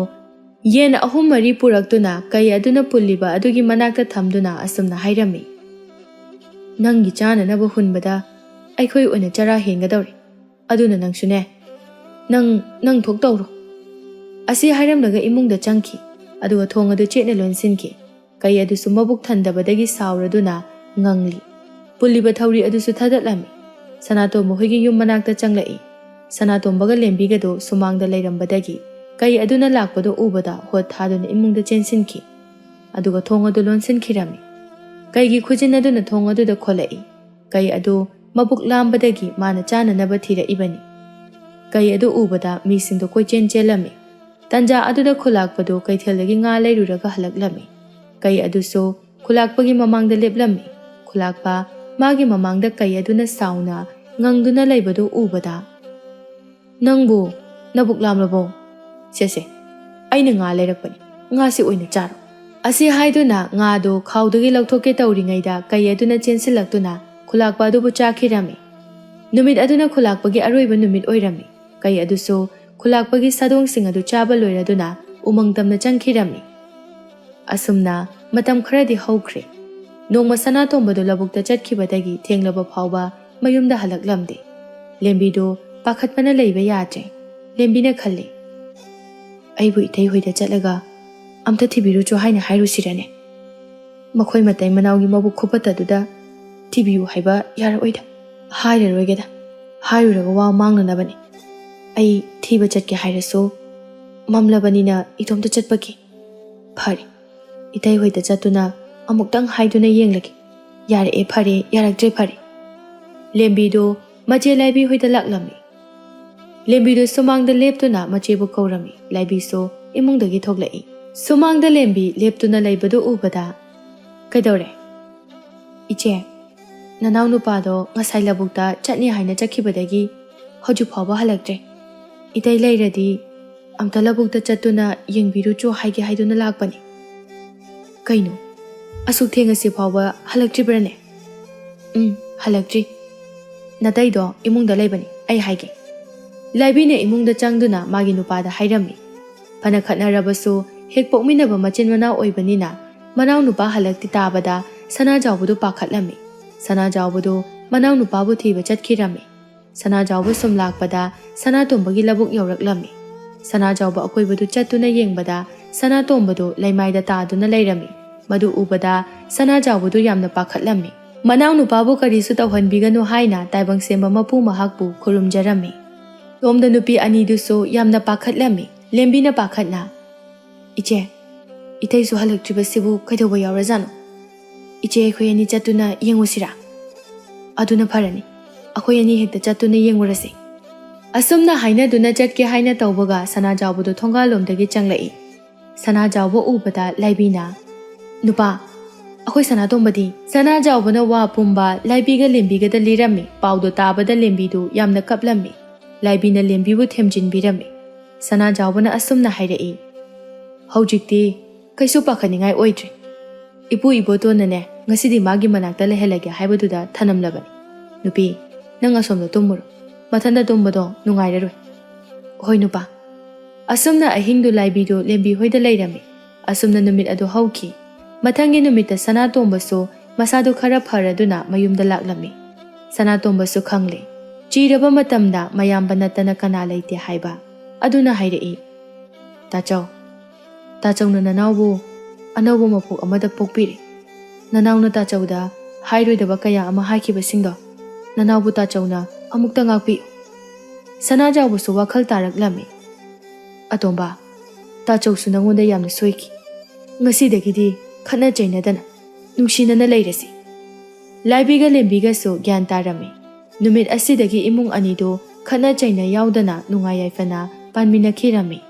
ꯌꯦꯟ ꯑꯍꯨꯝ ꯃꯔꯤ ꯄꯨꯔꯛꯇꯨꯅ ꯀꯩ ꯑꯗꯨꯅ ꯄꯨꯜꯂꯤꯕ ꯑꯗꯨꯒꯤ ꯃꯅꯥꯛꯇ ꯊꯝꯗꯨꯅ ꯑꯁꯨꯝꯅ ꯍꯥꯏꯔꯝꯃꯤ, "ꯅꯪꯒꯤ ꯆꯥꯅꯅꯕ ꯍꯨꯟꯕꯗ ꯑꯩꯈꯣꯏ ꯑꯣꯏꯅ ꯆꯔꯥ ꯍꯦꯟꯒꯗꯧꯔꯦ꯫ ꯑꯗꯨꯅ ꯅꯪꯁꯨꯅꯦ, ꯅꯪ, ꯅꯪ ꯊꯣꯛ ꯇꯧꯔꯣ꯫" ꯑꯁꯤ ꯍꯥꯏꯔꯝꯂꯒ ꯏꯃꯨꯡꯗ ꯆꯪꯈꯤ꯫ ꯑꯗꯨꯒ ꯊꯣꯡ ꯑꯗꯨ ꯆꯦꯠꯅ ꯂꯣꯟꯁꯤꯟꯈꯤ꯫ ꯀꯩ ꯑꯗꯨꯁꯨ ꯃꯕꯨꯛ ꯊꯟꯗꯕꯗꯒꯤ ꯁꯥꯎꯔꯗꯨꯅ ꯉꯪꯂꯤ꯫ ꯄꯨꯜꯂꯤꯕ ꯊꯧꯔꯤ ꯑꯗꯨꯁꯨ ꯊꯥꯗꯠꯂꯝꯃꯤ꯫ ꯁꯅꯥꯇꯣꯝꯕ ꯍꯣꯏꯒꯤ ꯌꯨꯝ ꯃꯅꯥꯛꯇ ꯆꯪꯂꯛꯏ꯫ ꯁꯅꯥꯇꯣꯝꯕꯒ ꯂꯦꯝꯕꯤꯒꯗꯨ ꯁꯨꯃꯥꯡꯗ ꯂꯩꯔꯝꯕꯗꯒꯤ ꯀꯩ ꯑꯗꯨꯅ ꯂꯥꯛꯄꯗꯨ ꯎꯕꯗ ꯍꯣꯠ ꯊꯥꯗꯨꯅ ꯏꯃꯨꯡꯗ ꯆꯦꯟꯁꯤꯟꯈꯤ꯫ ꯑꯗꯨꯒ ꯊꯣꯡ ꯑꯗꯨ ꯂꯣꯟꯁꯤꯟꯈꯤꯔꯝꯃꯤ꯫ ꯀꯩꯒꯤ ꯈꯨꯖꯤꯟ ꯑꯗꯨꯅ ꯊꯣꯡ ꯑꯗꯨꯗ ꯈꯣꯠꯂꯛꯏ꯫ ꯀꯩ ꯑꯗꯨ ꯃꯕꯨꯛ ꯂꯥꯝꯕꯗꯒꯤ ꯃꯥꯅ ꯆꯥꯅꯅꯕ ꯊꯤꯔꯛꯏꯕꯅꯤ꯫ ꯀꯩ ꯑꯗꯨ ꯎꯕꯗ ꯃꯤꯁꯤꯡꯗꯨ ꯀꯣꯏꯆꯦꯟ ꯆꯦꯜꯂꯝꯃꯤ꯫ ꯇꯟꯖꯥ ꯑꯗꯨꯗ ꯈꯨꯂꯥꯛꯄꯗꯨ ꯀꯩꯊꯦꯜꯗꯒꯤ ꯉꯥ ꯂꯩꯔꯨꯔꯒ ꯍꯜꯂꯛꯂꯝꯃꯤ꯫ ꯀꯩ ꯑꯗꯨꯁꯨ ꯈꯨꯂꯥꯛꯄꯒꯤ ꯃꯃꯥꯡꯗ ꯂꯦꯞꯂꯝꯃꯤ꯫ ꯈꯨꯂꯥꯛꯄ ꯃꯥꯒꯤ ꯃꯃꯥꯡꯗ ꯀꯩ ꯑꯗꯨꯅ ꯁꯥꯎꯅ ꯉꯪꯗꯨꯅ ꯂꯩꯕꯗꯨ ꯎꯕꯗ, "ꯅꯪꯕꯨ ꯅꯕꯨꯛ ꯂꯥꯝꯂꯕꯣ? ꯁꯦ ꯁꯦ, ꯑꯩꯅ ꯉꯥ ꯂꯩꯔꯛꯄꯅꯤ, ꯉꯥꯁꯤ ꯑꯣꯏꯅ ꯆꯥꯔꯣ"꯫ ꯑꯁꯤ ꯍꯥꯏꯗꯨꯅ ꯉꯥꯗꯨ ꯈꯥꯎꯗꯒꯤ ꯂꯧꯊꯣꯛꯀꯦ ꯇꯧꯔꯤꯉꯩꯗ ꯀꯩ ꯑꯗꯨꯅ ꯆꯦꯟꯁꯤꯜꯂꯛꯇꯨꯅ ꯈꯨꯂꯥꯛꯄ ꯑꯗꯨꯕꯨ ꯆꯥꯈꯤꯔꯝꯃꯤ꯫ ꯅꯨꯃꯤꯠ ꯑꯗꯨꯅ ꯈꯨꯂꯥꯛꯄꯒꯤ ꯑꯔꯣꯏꯕ ꯅꯨꯃꯤꯠ ꯑꯣꯏꯔꯝꯃꯤ꯫ ꯀꯩ ꯑꯗꯨꯁꯨ ꯈꯨꯂꯥꯛꯄꯒꯤ ꯁꯥꯗꯣꯡꯁꯤꯡ ꯑꯗꯨ ꯆꯥꯕ ꯂꯣꯏꯔꯗꯨꯅ ꯎꯃꯪ ꯇꯝꯅ ꯆꯪꯈꯤꯔꯝꯃꯤ꯫ ꯑꯁꯨꯝꯅ ꯃꯇꯝ ꯈꯔꯗꯤ ꯍꯧꯈ꯭ꯔꯦ꯫ ꯅꯣꯡꯃ ꯁꯅꯥꯇꯣꯝꯕꯗꯨ ꯂꯧꯕꯨꯛꯇ ꯆꯠꯈꯤꯕꯗꯒꯤ ꯊꯦꯡꯂꯕ ꯐꯥꯎꯕ ꯃꯌꯨꯝꯗ ꯍꯜꯂꯛꯂꯝꯗꯦ꯫ ꯂꯦꯝꯕꯤꯗꯨ ꯄꯥꯈꯠꯄꯅ ꯂꯩꯕ ꯌꯥꯗ꯭ꯔꯦ꯫ ꯂꯦꯝꯕꯤꯅ ꯈꯜꯂꯤ, "ꯑꯩꯕꯨ ꯏꯇꯩ ꯍꯣꯏꯗ ꯆꯠꯂꯒ ꯑꯝꯇ ꯊꯤꯕꯤꯔꯨꯆꯣ ꯍꯥꯏꯅ ꯍꯥꯏꯔꯨꯁꯤꯔꯅꯦ? ꯃꯈꯣꯏ ꯃꯇꯩ ꯃꯅꯥꯎꯒꯤ ꯃꯕꯨꯛ ꯈꯨꯐꯠꯇꯗꯨꯗ ꯊꯤꯕꯤꯌꯨ ꯍꯥꯏꯕ ꯌꯥꯔꯛꯑꯣꯏꯗ꯫ ꯍꯥꯏꯔꯔꯣꯏꯒꯦꯗ, ꯍꯥꯏꯔꯨꯔꯒ ꯋꯥ ꯃꯥꯡꯅꯅꯕꯅꯤ꯫ ꯑꯩ ꯊꯤꯕ ꯆꯠꯀꯦ ꯍꯥꯏꯔꯁꯨ ꯃꯝꯂꯕꯅꯤꯅ ꯏꯇꯣꯝꯇ ꯆꯠꯄꯒꯤ"꯫ "ꯐꯔꯦ, ꯏꯇꯩ ꯍꯣꯏꯗ ꯆꯠꯇꯨꯅ ꯑꯃꯨꯛꯇꯪ ꯍꯥꯏꯗꯨꯅ ꯌꯦꯡꯂꯒꯦ꯫ ꯌꯥꯔꯛꯑꯦ ꯐꯔꯦ, ꯌꯥꯔꯛꯇ꯭ꯔꯦ ꯐꯔꯦ"꯫ ꯂꯦꯝꯕꯤꯗꯨ ꯃꯆꯦ ꯂꯥꯏꯕꯤ ꯍꯣꯏꯗ ꯂꯥꯛꯂꯝꯃꯤ꯫ ꯂꯦꯝꯕꯤꯗꯨ ꯁꯨꯃꯥꯡꯗ ꯂꯦꯞꯇꯨꯅ ꯃꯆꯦꯕꯨ ꯀꯧꯔꯝꯃꯤ꯫ ꯂꯥꯏꯕꯤꯁꯨ ꯏꯃꯨꯡꯗꯒꯤ ꯊꯣꯛꯂꯛꯏ꯫ ꯁꯨꯃꯥꯡꯗ ꯂꯦꯝꯕꯤ ꯂꯦꯞꯇꯨꯅ ꯂꯩꯕꯗꯨ ꯎꯕꯗ, "ꯀꯩꯗꯧꯔꯦ?" "ꯏꯆꯦ, ꯅꯅꯥꯎ ꯅꯨꯄꯥꯗꯣ ꯉꯁꯥꯏ ꯂꯧꯕꯨꯛꯇ ꯆꯠꯅꯤ ꯍꯥꯏꯅ ꯆꯠꯈꯤꯕꯗꯒꯤ ꯍꯧꯖꯤꯛ ꯐꯥꯎꯕ ꯍꯜꯂꯛꯇ꯭ꯔꯦ꯫ ꯏꯇꯩ ꯂꯩꯔꯗꯤ ꯑꯝꯇ ꯂꯧꯕꯨꯛꯇ ꯆꯠꯇꯨꯅ ꯌꯦꯡꯕꯤꯔꯨꯆꯣ ꯍꯥꯏꯒꯦ ꯍꯥꯏꯗꯨꯅ ꯂꯥꯛꯄꯅꯤ"꯫ "ꯀꯩꯅꯣ, ꯑꯁꯨꯛ ꯊꯦꯡꯉꯁꯤ ꯐꯥꯎꯕ ꯍꯜꯂꯛꯇ꯭ꯔꯤꯕ꯭ꯔꯅꯦ?" "ꯎꯝ, ꯍꯜꯂꯛꯇ꯭ꯔꯤ꯫ ꯅꯇꯩꯗꯣ ꯏꯃꯨꯡꯗ ꯂꯩꯕꯅꯤ, ꯑꯩ ꯍꯥꯏꯒꯦ"꯫ ꯂꯥꯏꯕꯤꯅ ꯏꯃꯨꯡꯗ ꯆꯪꯗꯨꯅ ꯃꯥꯒꯤ ꯅꯨꯄꯥꯗ ꯍꯥꯏꯔꯝꯃꯤ꯫ ꯐꯅ ꯈꯠꯅꯔꯕꯁꯨ ꯍꯦꯛ ꯄꯣꯛꯃꯤꯟꯅꯕ ꯃꯆꯤꯟ ꯃꯅꯥꯎ ꯑꯣꯏꯕꯅꯤꯅ ꯃꯅꯥꯎ ꯅꯨꯄꯥ ꯍꯜꯂꯛꯇꯤ ꯇꯥꯕꯗ ꯁꯅꯥꯖꯥꯎꯕꯗꯨ ꯄꯥꯈꯠꯂꯝꯃꯤ꯫ ꯁꯅꯥꯖꯥꯎꯕꯗꯨ ꯃꯅꯥꯎ ꯅꯨꯄꯥꯕꯨ ꯊꯤꯕ ꯆꯠꯈꯤꯔꯝꯃꯤ꯫ ꯁꯅꯥꯖꯥꯎꯕ ꯁꯨꯝ ꯂꯥꯛꯄꯗ ꯁꯅꯥꯇꯣꯝꯕꯒꯤ ꯂꯧꯕꯨꯛ ꯌꯧꯔꯛꯂꯝꯃꯤ꯫ ꯁꯅꯥꯖꯥꯎꯕ ꯑꯀꯣꯏꯕꯗꯨ ꯆꯠꯇꯨꯅ ꯌꯦꯡꯕꯗ ꯁꯅꯥꯇꯣꯝꯕꯗꯨ ꯂꯩꯃꯥꯏꯗ ꯇꯥꯗꯨꯅ ꯂꯩꯔꯝꯃꯤ꯫ ꯃꯗꯨ ꯎꯕꯗ ꯁꯅꯥꯖꯥꯎꯕꯗꯨ ꯌꯥꯝꯅ ꯄꯥꯈꯠꯂꯝꯃꯤ꯫ ꯃꯅꯥꯎꯅꯨꯄꯥꯕꯨ ꯀꯔꯤꯁꯨ ꯇꯧꯍꯟꯕꯤꯒꯅꯨ ꯍꯥꯏꯅ ꯇꯥꯏꯕꯪ ꯁꯦꯝꯕ ꯃꯄꯨ ꯃꯍꯥꯛꯄꯨ ꯈꯨꯔꯨꯝꯖꯔꯝꯃꯤ꯫ ꯇꯣꯝꯗ ꯅꯨꯄꯤ ꯑꯅꯤꯗꯨꯁꯨ ꯌꯥꯝꯅ ꯄꯥꯈꯠꯂꯝꯃꯤ꯫ ꯂꯦꯝꯕꯤꯅ ꯄꯥꯈꯠꯅ, "ꯏꯆꯦ, ꯏꯇꯩꯁꯨ ꯍꯜꯂꯛꯇ꯭ꯔꯤꯕꯁꯤꯕꯨ ꯀꯩꯗꯧꯕ ꯌꯥꯎꯔꯖꯥꯠꯅꯣ? ꯏꯆꯦ, ꯑꯩꯈꯣꯏ ꯑꯅꯤ ꯆꯠꯇꯨꯅ ꯌꯦꯡꯉꯨꯁꯤꯔꯥ? ꯑꯗꯨꯅ ꯐꯔꯅꯤ꯫ ꯑꯩꯈꯣꯏ ꯑꯅꯤ ꯍꯦꯛꯇ ꯆꯠꯇꯨꯅ ꯌꯦꯡꯉꯨꯔꯁꯤ꯫" ꯑꯁꯨꯝꯅ ꯍꯥꯏꯅꯗꯨꯅ ꯆꯠꯀꯦ ꯍꯥꯏꯅ ꯇꯧꯕꯒ ꯁꯅꯥꯖꯥꯎꯕꯗꯨ ꯊꯣꯡꯒꯥꯜꯂꯣꯝꯗꯒꯤ ꯆꯪꯂꯛꯏ꯫ ꯁꯅꯥꯖꯥꯎꯕ ꯎꯕꯗ ꯂꯥꯏꯕꯤꯅ, "ꯅꯨꯄꯥ, ꯑꯩꯈꯣꯏ ꯁꯅꯥꯇꯣꯝꯕꯗꯤ?" ꯁꯅꯥꯖꯥꯎꯕꯅ ꯋꯥ ꯄꯨꯝꯕ ꯂꯥꯏꯕꯤꯒ ꯂꯦꯝꯕꯤꯒꯗ ꯂꯤꯔꯝꯃꯤ꯫ ꯄꯥꯎꯗꯣ ꯇꯥꯕꯗ ꯂꯦꯝꯕꯤꯗꯨ ꯌꯥꯝꯅ ꯀꯞꯂꯝꯃꯤ꯫ ꯂꯥꯏꯕꯤꯅ ꯂꯦꯝꯕꯤꯕꯨ ꯊꯦꯝꯖꯤꯟꯕꯤꯔꯝꯃꯤ꯫ ꯁꯅꯥꯖꯥꯎꯕꯅ ꯑꯁꯨꯝꯅ ꯍꯥꯏꯔꯛꯏ, "ꯍꯧꯖꯤꯛꯇꯤ ꯀꯩꯁꯨ ꯄꯥꯈꯠꯅꯤꯡꯉꯥꯏ ꯑꯣꯏꯗ꯭ꯔꯦ꯫ ꯏꯄꯨ ꯏꯕꯣꯇꯣꯟꯅꯅꯦ, ꯉꯁꯤꯗꯤ ꯃꯥꯒꯤ ꯃꯅꯥꯛꯇ ꯂꯩꯍꯜꯂꯒꯦ ꯍꯥꯏꯕꯗꯨꯗ ꯊꯅꯝꯂꯕꯅꯤ꯫ ꯅꯨꯄꯤ, ꯅꯪ ꯑꯁꯣꯝꯗ ꯇꯨꯝꯃꯨꯔꯣ꯫ ꯃꯊꯟꯇ ꯇꯨꯝꯕꯗꯣ ꯅꯨꯡꯉꯥꯏꯔꯔꯣꯏ꯫" "ꯍꯣꯏ ꯅꯨꯄꯥ꯫" ꯑꯁꯨꯝꯅ ꯑꯍꯤꯡꯗꯨ ꯂꯥꯏꯕꯤꯗꯨ ꯂꯦꯝꯕꯤ ꯍꯣꯏꯗ ꯂꯩꯔꯝꯃꯤ꯫ ꯑꯁꯨꯝꯅ ꯅꯨꯃꯤꯠ ꯑꯗꯨ ꯍꯧꯈꯤ꯫ ꯃꯊꯪꯒꯤ ꯅꯨꯃꯤꯠꯇ ꯁꯅꯥꯇꯣꯝꯕꯁꯨ ꯃꯁꯥꯗꯨ ꯈꯔ ꯐꯔꯗꯨꯅ ꯃꯌꯨꯝꯗ ꯂꯥꯛꯂꯝꯃꯤ꯫ ꯁꯅꯥꯇꯣꯝꯕꯁꯨ ꯈꯪꯂꯦ, ꯆꯤꯔꯕ ꯃꯇꯝꯗ ꯃꯌꯥꯝꯕ ꯅꯠꯇꯅ ꯀꯅꯥ ꯂꯩꯇꯦ ꯍꯥꯏꯕ꯫ ꯑꯗꯨꯅ ꯍꯥꯏꯔꯛꯏ, "ꯇꯥꯆꯧ, ꯇꯥꯆꯧꯅ ꯅꯅꯥꯎꯕꯨ ꯑꯅꯧꯕ ꯃꯄꯣꯛ ꯑꯃꯗ ꯄꯣꯛꯄꯤꯔꯦ꯫ ꯅꯅꯥꯎꯅ ꯇꯥꯆꯧꯗ ꯍꯥꯏꯔꯣꯏꯗꯕ ꯀꯌꯥ ꯑꯃ ꯍꯥꯏꯈꯤꯕꯁꯤꯡꯗꯣ ꯅꯅꯥꯎꯕꯨ ꯇꯥꯆꯧꯅ ꯑꯃꯨꯛꯇ ꯉꯥꯛꯄꯤꯌꯨ꯫" ꯁꯅꯥꯖꯥꯎꯕꯁꯨ ꯋꯥꯈꯜ ꯇꯥꯔꯛꯂꯝꯃꯤ꯫ "ꯑꯇꯣꯝꯕ, ꯇꯥꯆꯧꯁꯨ ꯅꯉꯣꯟꯗ ꯌꯥꯝꯅ ꯁꯣꯏꯈꯤ꯫ ꯉꯁꯤꯗꯒꯤꯗꯤ ꯈꯠꯅ ꯆꯩꯅꯗꯅ ꯅꯨꯡꯁꯤꯅꯅ ꯂꯩꯔꯁꯤ꯫" ꯂꯥꯏꯕꯤꯒ ꯂꯦꯝꯕꯤꯒꯁꯨ ꯒ꯭ꯌꯥꯟ ꯇꯥꯔꯝꯃꯤ꯫ ꯅꯨꯃꯤꯠ ꯑꯁꯤꯗꯒꯤ ꯏꯃꯨꯡ ꯑꯅꯤꯗꯨ ꯈꯠꯅ ꯆꯩꯅ ꯌꯥꯎꯗꯅ ꯅꯨꯡꯉꯥꯏ ꯌꯥꯏꯐꯅ ꯄꯥꯟꯃꯤꯟꯅꯈꯤꯔꯝꯃꯤ꯫